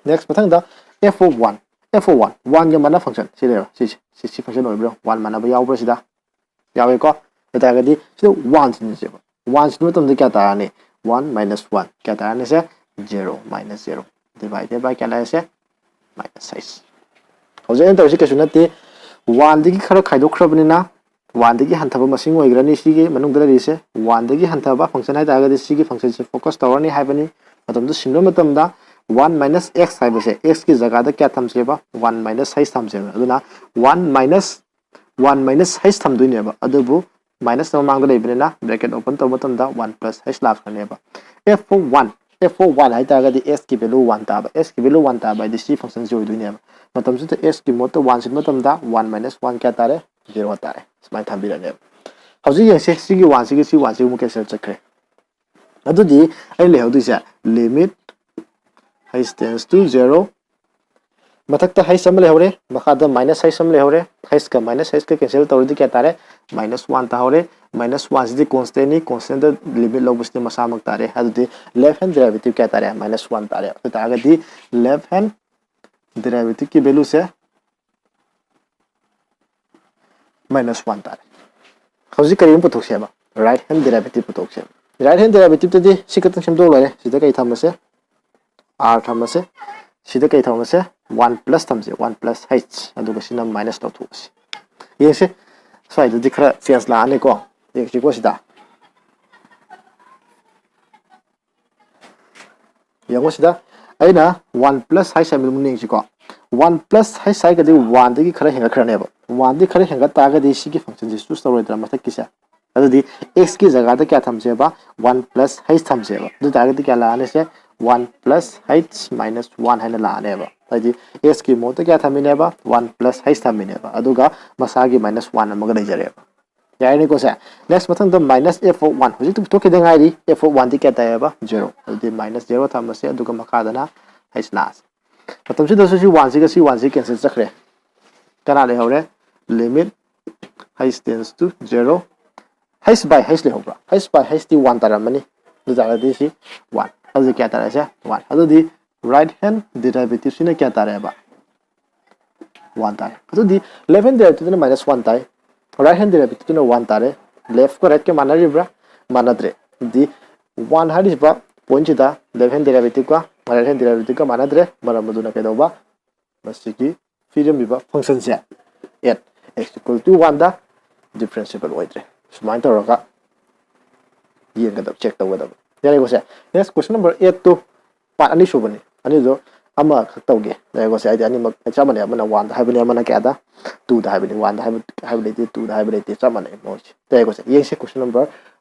ꯅꯦꯛꯁ, ꯃꯊꯪꯗ f of one, f of one, one ꯒꯤ ꯃꯥꯅ ꯐꯪꯁꯟ ꯁꯤ ꯂꯩꯔꯣ, ꯁꯤꯁꯦ, ꯁꯤ, ꯁꯤ ꯐꯪꯁꯟ ꯑꯣꯏꯕ꯭ꯔꯣ? One ꯃꯥꯟꯅꯕ ꯌꯥꯎꯕ꯭ꯔꯣ ꯁꯤꯗ? ꯌꯥꯎꯋꯦꯀꯣ꯫ ꯑꯗꯨ ꯑꯣꯏꯇꯥꯔꯒꯗꯤ ꯁꯤꯗ one ꯁꯤꯟꯁꯦꯕ꯫ One ꯁꯤꯟꯕ ꯃꯇꯝꯗ ꯀꯌꯥ ꯇꯥꯔꯅꯤ? One minus one꯫ ꯀꯌꯥ ꯇꯥꯔꯅꯤ ꯁꯦ? Zero minus zero divided by ꯀꯌꯥ ꯂꯥꯛꯑꯦ ꯁꯦ? Minus h꯫ ꯍꯧꯖꯤꯛ ꯑꯩꯅ ꯇꯧꯔꯤꯁꯤ ꯀꯩꯁꯨ ꯅꯠꯇꯦ, one ꯗꯒꯤ ꯈꯔ ꯈꯥꯏꯗꯣꯛꯈ꯭ꯔꯕꯅꯤꯅ one ꯗꯒꯤ ꯍꯟꯊꯕ ꯃꯁꯤꯡ ꯑꯣꯏꯈ꯭ꯔꯅꯤ ꯁꯤꯒꯤ ꯃꯅꯨꯡꯗ ꯂꯩꯔꯤꯁꯦ꯫ One ꯗꯒꯤ ꯍꯟꯊꯕ ꯐꯪꯁꯟ ꯍꯥꯏꯇꯥꯔꯒꯗꯤ ꯁꯤꯒꯤ ꯐꯪꯁꯟꯁꯦ ꯐꯣꯀꯁ ꯇꯧꯔꯅꯤ ꯍꯥꯏꯕꯅꯤ꯫ ꯃꯇꯝꯗꯨ ꯁꯤꯟꯕ ꯃꯇꯝꯗ one minus x ꯍꯥꯏꯕꯁꯦ, x ꯀꯤ ꯖꯒꯥꯗ ꯀꯌꯥ ꯊꯝꯁꯦꯕ? One minus h ꯊꯝꯁꯦꯕ꯫ ꯑꯗꯨꯅ one minus, one minus h ꯊꯝꯗꯣꯏꯅꯦꯕ, ꯑꯗꯨꯕꯨ ꯃꯥꯏꯅꯁ ꯃꯃꯥꯡꯗ ꯂꯩꯕꯅꯤꯅ ꯕ꯭ꯔꯦꯀꯦꯠ ꯑꯣꯄꯟ ꯇꯧꯕ ꯃꯇꯝꯗ one plus h ꯂꯥꯛꯈ꯭ꯔꯅꯦꯕ꯫ F of one, f of one ꯍꯥꯏꯇꯥꯔꯒꯗꯤ x ꯀꯤ ꯚꯦꯂꯨ one ꯇꯥꯕ, x ꯀꯤ ꯚꯦꯂꯨ one ꯇꯥꯕ ꯍꯥꯏꯗꯤ ꯁꯤ ꯐꯪꯁꯟꯁꯤ ꯑꯣꯏꯗꯣꯏꯅꯦꯕ꯫ ꯃꯇꯝꯁꯤꯗ x ꯀꯤ ꯃꯍꯨꯠꯇ one ꯁꯤꯟꯕ ꯃꯇꯝꯗ one minus one ꯀꯌꯥ ꯇꯥꯔꯦ? Zero ꯇꯥꯔꯦ꯫ ꯁꯨꯃꯥꯏꯅ ꯊꯝꯕꯤꯔꯅꯦꯕ꯫ ꯍꯧꯖꯤꯛ ꯌꯦꯡꯁꯦ, ꯁꯤꯒꯤ one ꯁꯤꯒ ꯁꯤ one ꯁꯤꯒ ꯑꯃꯨꯛ ꯀꯦꯟꯁꯦꯜ ꯆꯠꯈ꯭ꯔꯦ꯫ ꯑꯗꯨꯗꯤ ꯑꯩ ꯂꯩꯍꯧꯗꯣꯏꯁꯦ limit h tends to zero, ꯃꯊꯛꯇ h ꯑꯃ ꯂꯩꯍꯧꯔꯦ, ꯃꯈꯥꯗ minus h ꯑꯃ ꯂꯩꯍꯧꯔꯦ꯫ H ꯀ minus h ꯀ ꯀꯦꯟꯁꯦꯜ ꯇꯧꯔꯗꯤ ꯀꯌꯥ ꯇꯥꯔꯦ? Minus one ꯇꯥꯍꯧꯔꯦ꯫ Minus one ꯁꯤꯗꯤ ꯀꯣꯟꯁꯇꯦꯟꯅꯤ, ꯀꯣꯟꯁꯇꯦꯟꯗ ꯂꯤꯃꯤꯠ ꯂꯧꯕꯁꯤꯗꯤ ꯃꯁꯥꯃꯛ ꯇꯥꯔꯦ꯫ ꯑꯗꯨꯗꯤ left hand derivative ꯀꯌꯥ ꯇꯥꯔꯦ? Minus one ꯇꯥꯔꯦ꯫ ꯑꯗꯨ ꯇꯥꯔꯒꯗꯤ left hand derivative ꯀꯤ ꯚꯦꯂꯨꯁꯦ minus one ꯇꯥꯔꯦ꯫ ꯍꯧꯖꯤꯛ ꯀꯔꯤ ꯑꯃꯨꯛ ꯄꯨꯊꯣꯛꯁꯦꯕ? Right hand derivative ꯄꯨꯊꯣꯛꯁꯦꯕ꯫ Right hand derivative ꯇꯗꯤ ꯁꯤ ꯈꯛꯇꯪ ꯁꯦꯝꯗꯣꯛ ꯂꯣꯏꯔꯦ꯫ ꯁꯤꯗ ꯀꯔꯤ ꯊꯝꯃꯁꯦ? R ꯊꯝꯃꯁꯦ꯫ ꯁꯤꯗ ꯀꯔꯤ ꯊꯝꯃꯁꯦ? One plus ꯊꯝꯁꯦ, one plus h꯫ ꯑꯗꯨꯒ ꯁꯤꯅ ꯃꯥꯏꯅꯁ ꯇꯧꯊꯣꯛꯑꯁꯤ꯫ ꯌꯦꯡꯁꯤ, ꯁ꯭ꯋꯥꯏꯗꯗꯤ ꯈꯔ ꯆꯦꯟꯖ ꯂꯥꯛꯑꯅꯤꯀꯣ꯫ ꯌꯦꯡꯁꯤꯀꯣ ꯁꯤꯗ꯫ ꯌꯦꯡꯉꯣ ꯁꯤꯗ, ꯑꯩꯅ one plus h ꯍꯥꯏꯕꯗꯨ ꯑꯃꯨꯛ ꯌꯦꯡꯁꯤꯀꯣ꯫ One plus h ꯍꯥꯏꯔꯒꯗꯤ one ꯗꯒꯤ ꯈꯔ ꯍꯦꯟꯒꯠꯈ꯭ꯔꯅꯦꯕ꯫ One ꯗꯒꯤ ꯈꯔ ꯍꯦꯟꯒꯠ ꯇꯥꯔꯒꯗꯤ ꯁꯤꯒꯤ ꯐꯪꯁꯟꯁꯤ ꯆꯨꯁ ꯇꯧꯔꯣꯏꯗ꯭ꯔꯥ ꯃꯊꯛꯀꯤꯁꯦ? ꯑꯗꯨꯗꯤ x ꯀꯤ ꯖꯒꯥꯗ ꯀꯌꯥ ꯊꯝꯁꯦꯕ? One plus h ꯊꯝꯁꯦꯕ꯫ ꯑꯗꯨ ꯇꯥꯔꯒꯗꯤ ꯀꯌꯥ ꯂꯥꯛꯑꯅꯤ ꯁꯦ? one plus h minus one ꯍꯥꯏꯅ ꯂꯥꯛꯑꯅꯦꯕ꯫ ꯍꯥꯏꯗꯤ h ꯀꯤ ꯃꯍꯨꯠꯇ ꯀꯌꯥ ꯊꯝꯃꯤꯅꯦꯕ? One plus h ꯊꯝꯃꯤꯅꯦꯕ꯫ ꯑꯗꯨꯒ ꯃꯁꯥꯒꯤ minus one ꯑꯃꯒ ꯂꯩꯖꯔꯦꯕ꯫ ꯌꯥꯔꯅꯤꯀꯣ ꯁꯦ? Next, ꯃꯊꯪꯗ minus f of one꯫ ꯍꯧꯖꯤꯛꯇ ꯄꯨꯊꯣꯛꯈꯤꯗ ꯉꯥꯏꯔꯤ꯫ F of one ꯗꯤ ꯀꯌꯥ ꯇꯥꯏꯌꯦꯕ? Zero꯫ ꯑꯗꯨꯗꯤ minus zero ꯊꯝꯃꯁꯦ, ꯑꯗꯨꯒ ꯃꯈꯥꯗꯅ h ꯂꯥꯛꯑꯁꯦ꯫ ꯃꯇꯝꯁꯤꯗꯁꯨ ꯁꯤ one ꯁꯤꯒ ꯁꯤ one ꯁꯤ cancel ꯆꯠꯈ꯭ꯔꯦ꯫ ꯀꯅꯥ ꯂꯩꯍꯧꯔꯦ? Limit h tends to zero, h by h ꯂꯩꯍꯧꯕ꯭ꯔꯥ? H by h T one ꯇꯥꯔꯝꯃꯅꯤ꯫ ꯑꯗꯨ ꯇꯥꯔꯒꯗꯤ ꯁꯤ one꯫ ꯑꯗꯨꯗꯤ ꯀꯌꯥ ꯇꯥꯔꯦ ꯁꯦ? One꯫ ꯑꯗꯨꯗꯤ right hand derivative ꯁꯤꯅ ꯀꯌꯥ ꯇꯥꯔꯦꯕ? One ꯇꯥꯔꯦ꯫ ꯑꯗꯨꯗꯤ left hand derivative ꯇꯨꯅ minus one ꯇꯥꯏ, right hand derivative ꯇꯨꯅ one ꯇꯥꯔꯦ꯫ Left ꯀ right ꯀ ꯃꯥꯟꯅꯔꯤꯕ꯭ꯔꯥ? ꯃꯥꯟꯅꯗ꯭ꯔꯦ꯫ ꯑꯗꯨꯗꯤ one ꯍꯥꯏꯔꯤꯕ point ꯁꯤꯗ left hand derivative ꯀ right hand derivative ꯀ ꯃꯥꯟꯅꯗ꯭ꯔꯦ꯫ ꯃꯔꯝ ꯑꯗꯨꯅ ꯀꯩꯗꯧꯕ? ꯃꯁꯤꯒꯤ ꯄꯤꯔꯝꯃꯤꯕ function say at x equal to one the differentiable ꯑꯣꯏꯗ꯭ꯔꯦ꯫ ꯁꯨꯃꯥꯏꯅ ꯇꯧꯔꯒ ꯌꯦꯡꯒꯗꯕ, check ꯇꯧꯒꯗꯕ꯫ ꯌꯥꯔꯦꯀꯣ ꯁꯦ? Next, question number eight two part ꯑꯅꯤ ꯁꯨꯕꯅꯤ꯫ ꯑꯅꯤꯗꯣ ꯑꯃꯈꯛ ꯇꯧꯒꯦ꯫ ꯌꯥꯔꯦꯀꯣ ꯁꯦ? ꯍꯥꯏꯗꯤ ꯑꯅꯤꯃꯛ ꯆꯞ ꯃꯥꯟꯅꯩ꯫ ꯑꯃꯅ one ꯗ ꯍꯥꯏꯕꯅꯤ, ꯑꯃꯅ ꯀꯌꯥꯗ? Two ꯗ ꯍꯥꯏꯕꯅꯤ꯫ One ꯗ ꯍꯥꯏꯕ, ꯍꯥꯏꯕ ꯂꯩꯇꯦ, two ꯗ ꯍꯥꯏꯕ ꯂꯩꯇꯦ, ꯆꯞ ꯃꯥꯟꯅꯩ ꯃꯣꯏꯁꯦ꯫ ꯌꯥꯔꯦꯀꯣ ꯁꯦ? ꯌꯦꯡꯁꯦ, question number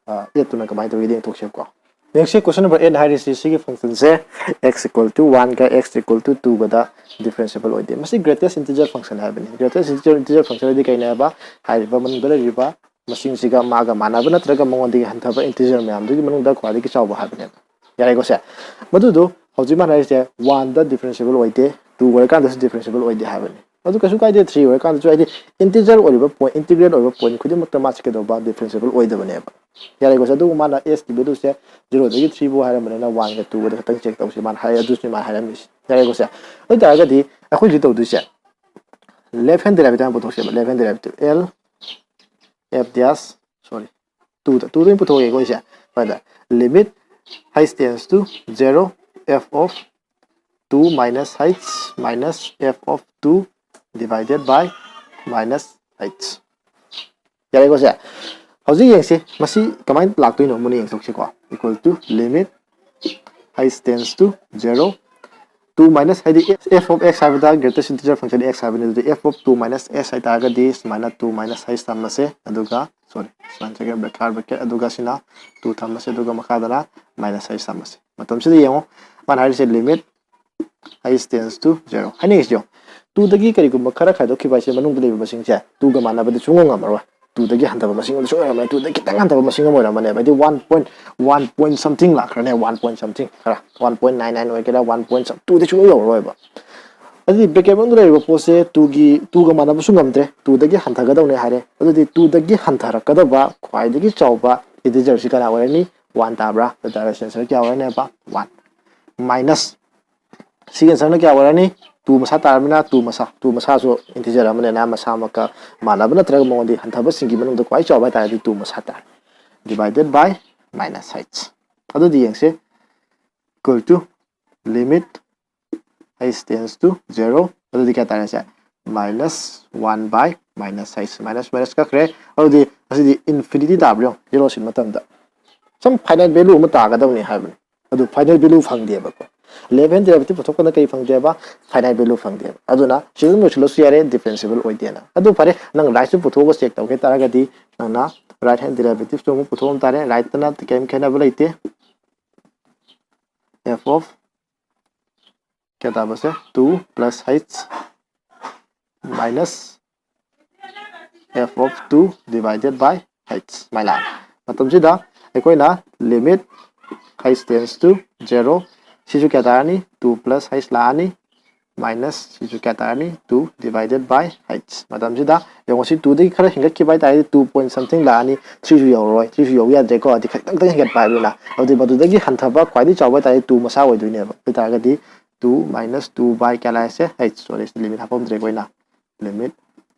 eight ꯇꯨꯅ ꯀꯃꯥꯏꯅ ꯇꯧꯒꯦ ꯌꯦꯡꯊꯣꯛꯁꯦꯕꯀꯣ꯫ Next ꯁꯦ, question number eight ꯍꯥꯏꯔꯤꯁꯤ, ꯁꯤꯒꯤ function say x equal to one ꯒ x equal to two good differentiable ꯑꯣꯏꯗꯦ꯫ ꯃꯁꯤ greatest integer function ꯍꯥꯏꯕꯅꯤ꯫ Greatest integer, integer function ꯍꯥꯏꯗꯤ ꯀꯩꯅꯦꯕ? ꯍꯥꯏꯔꯤꯕ ꯃꯅꯨꯡꯗ ꯂꯩꯔꯤꯕ ꯃꯁꯤꯡꯁꯤꯒ ꯃꯥꯒ ꯃꯥꯟꯅꯕ ꯅꯠꯇ꯭ꯔꯒ ꯃꯉꯣꯟꯗꯒꯤ ꯍꯟꯊꯕ integer ꯃꯌꯥꯝꯗꯨꯒꯤ ꯃꯅꯨꯡꯗ ꯈ꯭ꯋꯥꯏꯗꯒꯤ ꯆꯥꯎꯕ ꯍꯥꯏꯕꯅꯦꯕ꯫ ꯌꯥꯔꯦꯀꯣ ꯁꯦ? ꯃꯗꯨꯗꯣ ꯍꯧꯖꯤꯛ ꯃꯥꯟꯅꯔꯤꯁꯦ one ꯗ differentiable ꯑꯣꯏꯗꯦ, two ꯑꯣꯏꯔꯀꯥꯟꯗꯁꯨ differentiable ꯑꯣꯏꯗꯦ ꯍꯥꯏꯕꯅꯤ꯫ ꯑꯗꯨ ꯀꯩꯁꯨ ꯀꯥꯏꯗꯦ, three ꯑꯣꯏꯔꯀꯥꯟꯗꯁꯨ, ꯍꯥꯏꯗꯤ integer ꯑꯣꯏꯔꯤꯕ point, integral ꯑꯣꯏꯕ point ꯈꯨꯗꯤꯡꯃꯛꯇ ꯃꯥꯁꯤ ꯀꯩꯗꯧꯕ? Differentiable ꯑꯣꯏꯗꯕꯅꯦꯕ꯫ ꯌꯥꯔꯦꯀꯣ ꯁꯦ? ꯑꯗꯨꯕꯨ ꯃꯥꯅ s ꯀꯤ value ꯁꯦ zero ꯗꯒꯤ three ꯐꯥꯎ ꯍꯥꯏꯔꯝꯕꯅꯤꯅ one ꯒ two ꯒꯗ ꯈꯛꯇꯪ check ꯇꯧꯁꯤ꯫ ꯃꯥꯅ ꯍꯥꯏ, ꯑꯗꯨꯁꯨ ꯃꯥꯅ ꯍꯥꯏꯔꯝꯃꯤꯁꯦ꯫ ꯌꯥꯔꯦꯀꯣ ꯁꯦ? ꯑꯗꯨ ꯑꯣꯏꯇꯥꯔꯒꯗꯤ ꯑꯩꯈꯣꯏ ꯍꯧꯖꯤꯛ ꯇꯧꯗꯣꯏꯁꯦ, left hand derivative ꯍꯥꯟꯅ ꯄꯨꯊꯣꯛꯁꯦꯕ꯫ Left hand derivative, L f dash, sorry, two ꯗ, two ꯗ ꯑꯣꯏꯅ ꯄꯨꯊꯣꯛꯑꯒꯦꯀꯣ ꯑꯩꯁꯦ꯫ ꯁ꯭ꯋꯥꯏꯗ limit h tends to zero f of two minus h minus f of two divided by minus h꯫ ꯌꯥꯔꯦꯀꯣ ꯁꯦ? ꯍꯧꯖꯤꯛ ꯌꯦꯡꯁꯤ, ꯃꯁꯤ ꯀꯃꯥꯏꯅ ꯂꯥꯛꯇꯣꯏꯅꯣ ꯃꯨꯟꯅ ꯌꯦꯡꯊꯣꯛꯁꯤꯀꯣ꯫ Equal to limit h tends to zero, two minus, ꯍꯥꯏꯗꯤ f of x ꯍꯥꯏꯕꯗ greatest integer function x ꯍꯥꯏꯕꯅꯤ꯫ ꯑꯗꯨꯗꯤ f of two minus h ꯍꯥꯏꯇꯥꯔꯒꯗꯤ ꯁꯨꯃꯥꯏꯅ two minus h ꯊꯝꯃꯁꯦ, ꯑꯗꯨꯒ, sorry, ꯁꯨꯃꯥꯏꯅ ꯆꯠꯀꯦ, bracket, bracket, ꯑꯗꯨꯒ ꯁꯤꯅ two ꯊꯝꯃꯁꯦ, ꯑꯗꯨꯒ ꯃꯈꯥꯗꯅ minus h ꯊꯝꯃꯁꯦ꯫ ꯃꯇꯝꯁꯤꯗ ꯌꯦꯡꯉꯣ, ꯃꯥꯅ ꯍꯥꯏꯔꯤꯁꯦ limit h tends to zero꯫ ꯍꯥꯏꯅꯤꯡꯉꯤꯁꯤ ꯌꯦꯡꯉꯣ, ꯇꯨꯗꯒꯤ ꯀꯔꯤꯒꯨꯝꯕ ꯈꯔ ꯈꯥꯏꯗꯣꯛꯈꯤꯕ ꯍꯥꯏꯁꯦ ꯃꯅꯨꯡꯗ ꯂꯩꯕ ꯃꯁꯤꯡꯁꯦ ꯇꯨꯒ ꯃꯥꯟꯅꯕꯗꯤ ꯁꯨꯡꯉꯝ ꯉꯝꯃꯔꯣꯏ꯫ ꯇꯨꯗꯒꯤ ꯍꯟꯊꯕ ꯃꯁꯤꯡ ꯑꯃꯗꯤ ꯁꯨꯡꯉꯝ ꯉꯝꯃꯔꯣꯏ꯫ ꯇꯨꯗꯒꯤ ꯈꯤꯇꯪ ꯍꯟꯊꯕ ꯃꯁꯤꯡ ꯑꯃ ꯑꯣꯏꯔꯝꯃꯅꯦꯕ, ꯍꯥꯏꯗꯤ one point one point something ꯂꯥꯛꯈ꯭ꯔꯅꯦ, ꯋꯥꯟ ꯄꯣꯏꯟ ꯁꯝꯊꯤꯡ ꯈꯔ, ꯋꯥꯟ ꯄꯣꯏꯟ ꯅꯥꯏꯟ ꯅꯥꯏꯟ ꯑꯣꯏꯒꯦꯔꯥ, ꯋꯥꯟ ꯄꯣꯏꯟ ꯁꯝ ꯇꯨꯗꯤ ꯁꯨꯡꯌꯧ ꯌꯧꯔꯔꯣꯏꯕ꯫ ꯑꯗꯨꯗꯤ ꯕ꯭ꯔꯦꯀꯦꯠ ꯃꯅꯨꯡꯗ ꯂꯩꯔꯤꯕ ꯄꯣꯠꯁꯦ ꯇꯨꯒꯤ ꯇꯨꯒ ꯃꯥꯟꯅꯕꯁꯨ ꯉꯝꯗ꯭ꯔꯦ, ꯇꯨꯗꯒꯤ ꯍꯟꯊꯒꯗꯧꯅꯦ ꯍꯥꯏꯔꯦ꯫ ꯑꯗꯨꯗꯤ ꯇꯨꯗꯒꯤ ꯍꯟꯊꯔꯛꯀꯗꯕ ꯈ꯭ꯋꯥꯏꯗꯒꯤ ꯆꯥꯎꯕ ꯏꯟꯇꯤꯖꯔꯁꯤ ꯀꯅꯥ ꯑꯣꯏꯔꯅꯤ? ꯋꯥꯟ ꯇꯥꯕ꯭ꯔꯥ? ꯑꯗꯨ ꯇꯥꯔꯒꯗꯤ ꯑꯦꯟꯁꯔ ꯀꯌꯥ ꯑꯣꯏꯔꯅꯦꯕ? ꯋꯥꯟ꯫ ꯃꯥꯏꯅꯁ ꯁꯤꯒꯤ ꯑꯦꯟꯁꯔꯅ ꯀꯌꯥ ꯑꯣꯏꯔꯅꯤ? ꯇꯨ ꯃꯁꯥ ꯇꯥꯔꯕꯅꯤꯅ ꯇꯨ ꯃꯁꯥ, ꯇꯨ ꯃꯁꯥꯁꯨ ꯏꯟꯇꯤꯖꯔ ꯑꯃꯅꯤꯅ ꯃꯁꯥꯃꯛꯀ ꯃꯥꯟꯅꯕ ꯅꯠꯇ꯭ꯔꯒ ꯃꯉꯣꯟꯗꯤ ꯍꯟꯊꯕꯁꯤꯡꯒꯤ ꯃꯅꯨꯡꯗ ꯈ꯭ꯋꯥꯏ ꯆꯥꯎꯕ ꯍꯥꯏꯇꯥꯔꯗꯤ ꯇꯨ ꯃꯁꯥ ꯇꯥꯔꯦ, divided by minus h꯫ ꯑꯗꯨꯗꯤ ꯌꯦꯡꯁꯦ, equal to limit h tends to zero, ꯑꯗꯨꯗꯤ ꯀꯌꯥ ꯇꯥꯔꯦ ꯁꯦ? Minus one by minus h, minus minus ꯀꯛꯈ꯭ꯔꯦ꯫ ꯑꯗꯨꯗꯤ ꯑꯁꯤꯗꯤ ꯏꯟꯐꯤꯅꯤꯇꯤ ꯇꯥꯕ꯭ꯔꯥ ꯌꯦꯡꯉꯣ, ꯖꯤꯔꯣ ꯁꯤꯟ ꯃꯇꯝꯗ ꯁꯝ ꯐꯥꯏꯅꯥꯏꯠ ꯚꯦꯂꯨ ꯑꯃ ꯇꯥꯒꯗꯕꯅꯤ ꯍꯥꯏꯕꯅꯤ꯫ ꯑꯗꯨ ꯐꯥꯏꯅꯥꯏꯠ ꯚꯦꯂꯨ ꯐꯪꯗꯦꯕꯀꯣ꯫ ꯂꯦꯐ ꯍꯦꯟ ꯗꯦꯔꯤꯚꯦꯇꯤꯚ ꯄꯨꯊꯣꯛꯄꯗ ꯀꯔꯤ ꯐꯪꯗꯦꯕ? ꯐꯥꯏꯅꯥꯏꯠ ꯚꯦꯂꯨ ꯐꯪꯗꯦꯕ꯫ ꯑꯗꯨꯅ ꯁꯤ ꯑꯗꯨꯝ ꯂꯣꯏꯁꯤꯜꯂꯁꯨ ꯌꯥꯔꯦ, ꯗꯤꯐ꯭ꯔꯦꯟꯁꯤꯕꯜ ꯑꯣꯏꯗꯦꯅ꯫ ꯑꯗꯨ ꯐꯔꯦ, ꯅꯪ ꯔꯥꯏꯠꯁꯨ ꯄꯨꯊꯣꯛꯑꯒ ꯆꯦꯛ ꯇꯧꯒꯦ ꯇꯥꯔꯒꯗꯤ ꯅꯪꯅ ꯔꯥꯏꯠ ꯍꯦꯟ ꯗꯦꯔꯤꯚꯦꯇꯤꯚꯁꯨ ꯑꯃꯨꯛ ꯄꯨꯊꯣꯛꯑꯝ ꯇꯥꯔꯦ꯫ ꯔꯥꯏꯠꯇꯅ ꯀꯔꯤꯝ ꯈꯦꯠꯅꯕ ꯂꯩꯇꯦ, f of ꯀꯌꯥ ꯇꯥꯕꯁꯦ? Two plus h minus f of two divided by h ꯁꯨꯃꯥꯏꯅ ꯂꯥꯛꯑꯅꯤ꯫ ꯃꯇꯝꯁꯤꯗ ꯑꯩꯈꯣꯏꯅ limit h tends to zero, ꯁꯤꯁꯨ ꯀꯌꯥ ꯇꯥꯔꯅꯤ? Two plus h ꯂꯥꯛꯑꯅꯤ, ꯃꯥꯏꯅꯁ ꯁꯤꯁꯨ ꯀꯌꯥ ꯇꯥꯔꯅꯤ? Two divided by h꯫ ꯃꯇꯝꯁꯤꯗ ꯌꯦꯡꯉꯣ, ꯁꯤ ꯇꯨꯗꯒꯤ ꯈꯔ ꯍꯦꯟꯒꯠꯈꯤꯕ ꯍꯥꯏꯇꯥꯔꯗꯤ two point something ꯂꯥꯛꯑꯅꯤ, ꯊ꯭ꯔꯤꯁꯨ ꯌꯧꯔꯔꯣꯏ, ꯊ꯭ꯔꯤꯁꯨ ꯌꯧ ꯌꯥꯗ꯭ꯔꯦꯀꯣ, ꯍꯥꯏꯗꯤ ꯈꯤꯇꯪ ꯈꯤꯇꯪ ꯍꯦꯟꯒꯠꯄ ꯍꯥꯏꯕꯅꯤꯅ꯫ ꯑꯗꯨꯗꯤ ꯃꯗꯨꯗꯒꯤ ꯍꯟꯊꯕ ꯈ꯭ꯋꯥꯏꯗꯒꯤ ꯆꯥꯎꯕ ꯍꯥꯏꯇꯥꯔꯗꯤ ꯇꯨ ꯃꯁꯥ ꯑꯣꯏꯗꯣꯏꯅꯦꯕ꯫ ꯑꯗꯨ ꯑꯣꯏꯇꯥꯔꯒꯗꯤ two minus two by ꯀꯌꯥ ꯂꯥꯛꯑꯦꯁꯦ? H, sorry, limit ꯍꯥꯞꯄꯝꯗ꯭ꯔꯦꯀꯣ ꯑꯩꯅ꯫ Limit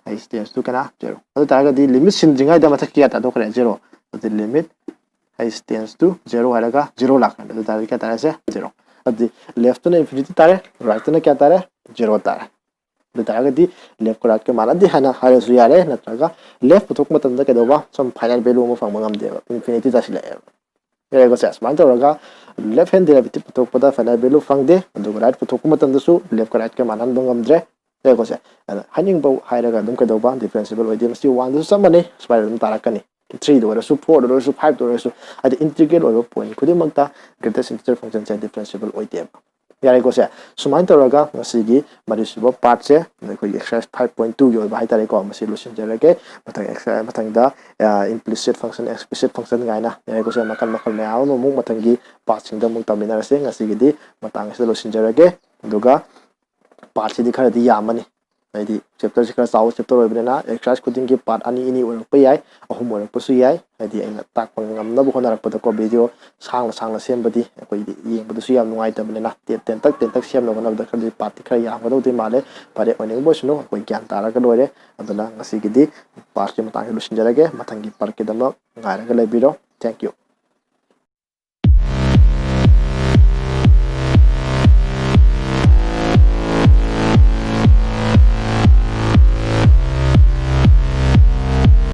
h tends to ꯀꯌꯥ? Zero꯫ ꯑꯗꯨ ꯑꯣꯏꯇꯥꯔꯒꯗꯤ limit ꯁꯤꯟꯗ꯭ꯔꯤꯉꯩꯗ ꯃꯊꯛꯀꯤ ꯀꯌꯥ ꯇꯥꯊꯣꯛꯈ꯭ꯔꯦ? Zero꯫ ꯑꯗꯨꯗꯤ limit h tends to zero ꯍꯥꯏꯔꯒ zero ꯂꯥꯛꯈ꯭ꯔꯦ꯫ ꯑꯗꯨ ꯑꯣꯏꯇꯥꯔꯗꯤ ꯀꯌꯥ ꯇꯥꯔꯦꯁꯦ? Zero꯫ ꯑꯗꯨꯗꯤ ꯂꯦꯐꯇꯅ ꯏꯟꯐꯤꯅꯤꯇꯤ ꯇꯥꯔꯦ, ꯔꯥꯏꯠꯇꯅ ꯀꯌꯥ ꯇꯥꯔꯦ? Zero ꯇꯥꯔꯦ꯫ ꯑꯗꯨ ꯑꯣꯏꯇꯥꯔꯒꯗꯤ ꯂꯦꯐꯀ ꯔꯥꯏꯠꯀ ꯃꯥꯟꯅꯗꯦ ꯍꯥꯏꯅ ꯍꯥꯏꯔꯁꯨ ꯌꯥꯔꯦ, ꯅꯠꯇ꯭ꯔꯒ ꯂꯦꯐ ꯄꯨꯊꯣꯛꯄ ꯃꯇꯝꯗ ꯀꯩꯗꯧꯕ? ꯁꯨꯝ ꯐꯥꯏꯅꯥꯏꯠ ꯚꯦꯂꯨ ꯑꯃ ꯐꯪꯕ ꯉꯝꯗꯦꯕ, ꯏꯟꯐꯤꯅꯤꯇꯤ ꯇꯥꯁꯤꯜꯂꯛꯑꯦꯕ꯫ ꯌꯥꯔꯦꯀꯣ ꯁꯦ? ꯁꯨꯃꯥꯏꯅ ꯇꯧꯔꯒ ꯂꯦꯐ ꯍꯦꯟ ꯗꯦꯔꯤꯚꯦꯇꯤꯚ ꯄꯨꯊꯣꯛꯄꯗ ꯐꯥꯏꯅꯥꯏꯠ ꯚꯦꯂꯨ ꯐꯪꯗꯦ, ꯑꯗꯨꯒ ꯔꯥꯏꯠ ꯄꯨꯊꯣꯛꯄ ꯃꯇꯝꯗꯁꯨ ꯂꯦꯐꯀ ꯔꯥꯏꯠꯀ ꯃꯥꯟꯅꯍꯟꯕ ꯉꯝꯗ꯭ꯔꯦ꯫ ꯌꯥꯔꯦꯀꯣ ꯁꯦ? ꯑꯗ ꯍꯥꯏꯅꯤꯡꯕ ꯍꯥꯏꯔꯒ ꯑꯗꯨꯝ ꯀꯩꯗꯧꯕ? ꯗꯤꯐ꯭ꯔꯦꯟꯁꯤꯕꯜ ꯑꯣꯏꯗꯦ꯫ ꯃꯁꯤ ꯋꯥꯟꯗꯁꯨ ꯆꯞ ꯃꯥꯟꯅꯩ, ꯁꯨꯃꯥꯏꯅ ꯑꯗꯨꯝ ꯇꯥꯔꯛꯀꯅꯤ꯫ ꯊ꯭ꯔꯤꯗ ꯑꯣꯏꯔꯁꯨ, ꯐꯣꯔꯗ ꯑꯣꯏꯔꯁꯨ, ꯐꯥꯏꯚꯇ ꯑꯣꯏꯔꯁꯨ, ꯍꯥꯏꯗꯤ integral ꯑꯣꯏꯕ point ꯈꯨꯗꯤꯡꯃꯛꯇ greatest integer functionꯁꯦ differentiable ꯑꯣꯏꯗꯦꯕ꯫ ꯌꯥꯔꯦꯀꯣ ꯁꯦ? ꯁꯨꯃꯥꯏꯅ ꯇꯧꯔꯒ ꯉꯁꯤꯒꯤ ꯃꯔꯤꯁꯨꯕ partꯁꯦ, ꯑꯩꯈꯣꯏꯒꯤ exercise five point twoꯒꯤ ꯑꯣꯏꯕ ꯍꯥꯏꯇꯥꯔꯦꯀꯣ, ꯃꯁꯤ ꯂꯣꯏꯁꯤꯟꯖꯔꯒꯦ꯫ ꯃꯊꯪ exercise, ꯃꯊꯪꯗ, ꯑ, implicit function, explicit function ꯀꯥꯏꯅ, ꯌꯥꯔꯦꯀꯣ ꯁꯦ? ꯃꯈꯜ ꯃꯈꯜ ꯃꯌꯥꯝ ꯑꯃ ꯑꯃꯨꯛ ꯃꯊꯪꯒꯤ partꯁꯤꯡꯗ ꯑꯃꯨꯛ ꯇꯝꯃꯤꯟꯅꯔꯁꯦ꯫ ꯉꯁꯤꯒꯤꯗꯤ ꯃꯇꯥꯡ ꯑꯁꯤꯗ ꯂꯣꯏꯁꯤꯟꯖꯔꯒꯦ꯫ ꯑꯗꯨꯒ partꯁꯤꯗꯤ ꯈꯔꯗꯤ ꯌꯥꯝꯃꯅꯤ, ꯍꯥꯏꯗꯤ chapterꯁꯤ ꯈꯔ ꯆꯥꯎꯕ chapter ꯑꯣꯏꯕꯅꯤꯅ exercise ꯈꯨꯗꯤꯡꯒꯤ part ꯑꯅꯤ ꯑꯅꯤ ꯑꯣꯏꯔꯛꯄ ꯌꯥꯏ, ꯑꯍꯨꯝ ꯑꯣꯏꯔꯛꯄꯁꯨ ꯌꯥꯏ꯫ ꯍꯥꯏꯗꯤ ꯑꯩꯅ ꯇꯥꯛꯄ ꯉꯝꯅꯕ ꯍꯣꯠꯅꯔꯛꯄꯗꯀꯣ, video ꯁꯥꯡꯅ ꯁꯥꯡꯅ ꯁꯦꯝꯕꯗꯤ ꯑꯩꯈꯣꯏꯗꯤ ꯌꯦꯡꯕꯗꯁꯨ ꯌꯥꯝ ꯅꯨꯡꯉꯥꯏꯇꯕꯅꯤꯅ, ꯇꯦꯟ ꯇꯦꯟꯇꯛ ꯇꯦꯟꯇꯛ ꯁꯦꯝꯅꯕ ꯍꯣꯠꯅꯕꯗ ꯈꯔꯗꯤ partꯇꯤ ꯈꯔ ꯌꯥꯝꯒꯗꯧꯗꯤ ꯃꯥꯜꯂꯦ꯫ ꯐꯔꯦ, ꯑꯣꯏꯅꯤꯡꯕ ꯑꯣꯏꯁꯅꯨ, ꯑꯩꯈꯣꯏ ꯒ꯭ꯌꯥꯟ ꯇꯥꯔꯒ ꯂꯣꯏꯔꯦ꯫ ꯑꯗꯨꯅ ꯉꯁꯤꯒꯤꯗꯤ partꯁꯤ ꯃꯇꯥꯡꯁꯤ ꯂꯣꯏꯁꯤꯟꯖꯔꯒꯦ꯫ ꯃꯊꯪꯒꯤ partꯀꯤꯗꯃꯛ ꯉꯥꯏꯔꯒ ꯂꯩꯕꯤꯔꯣ꯫ Thank you꯫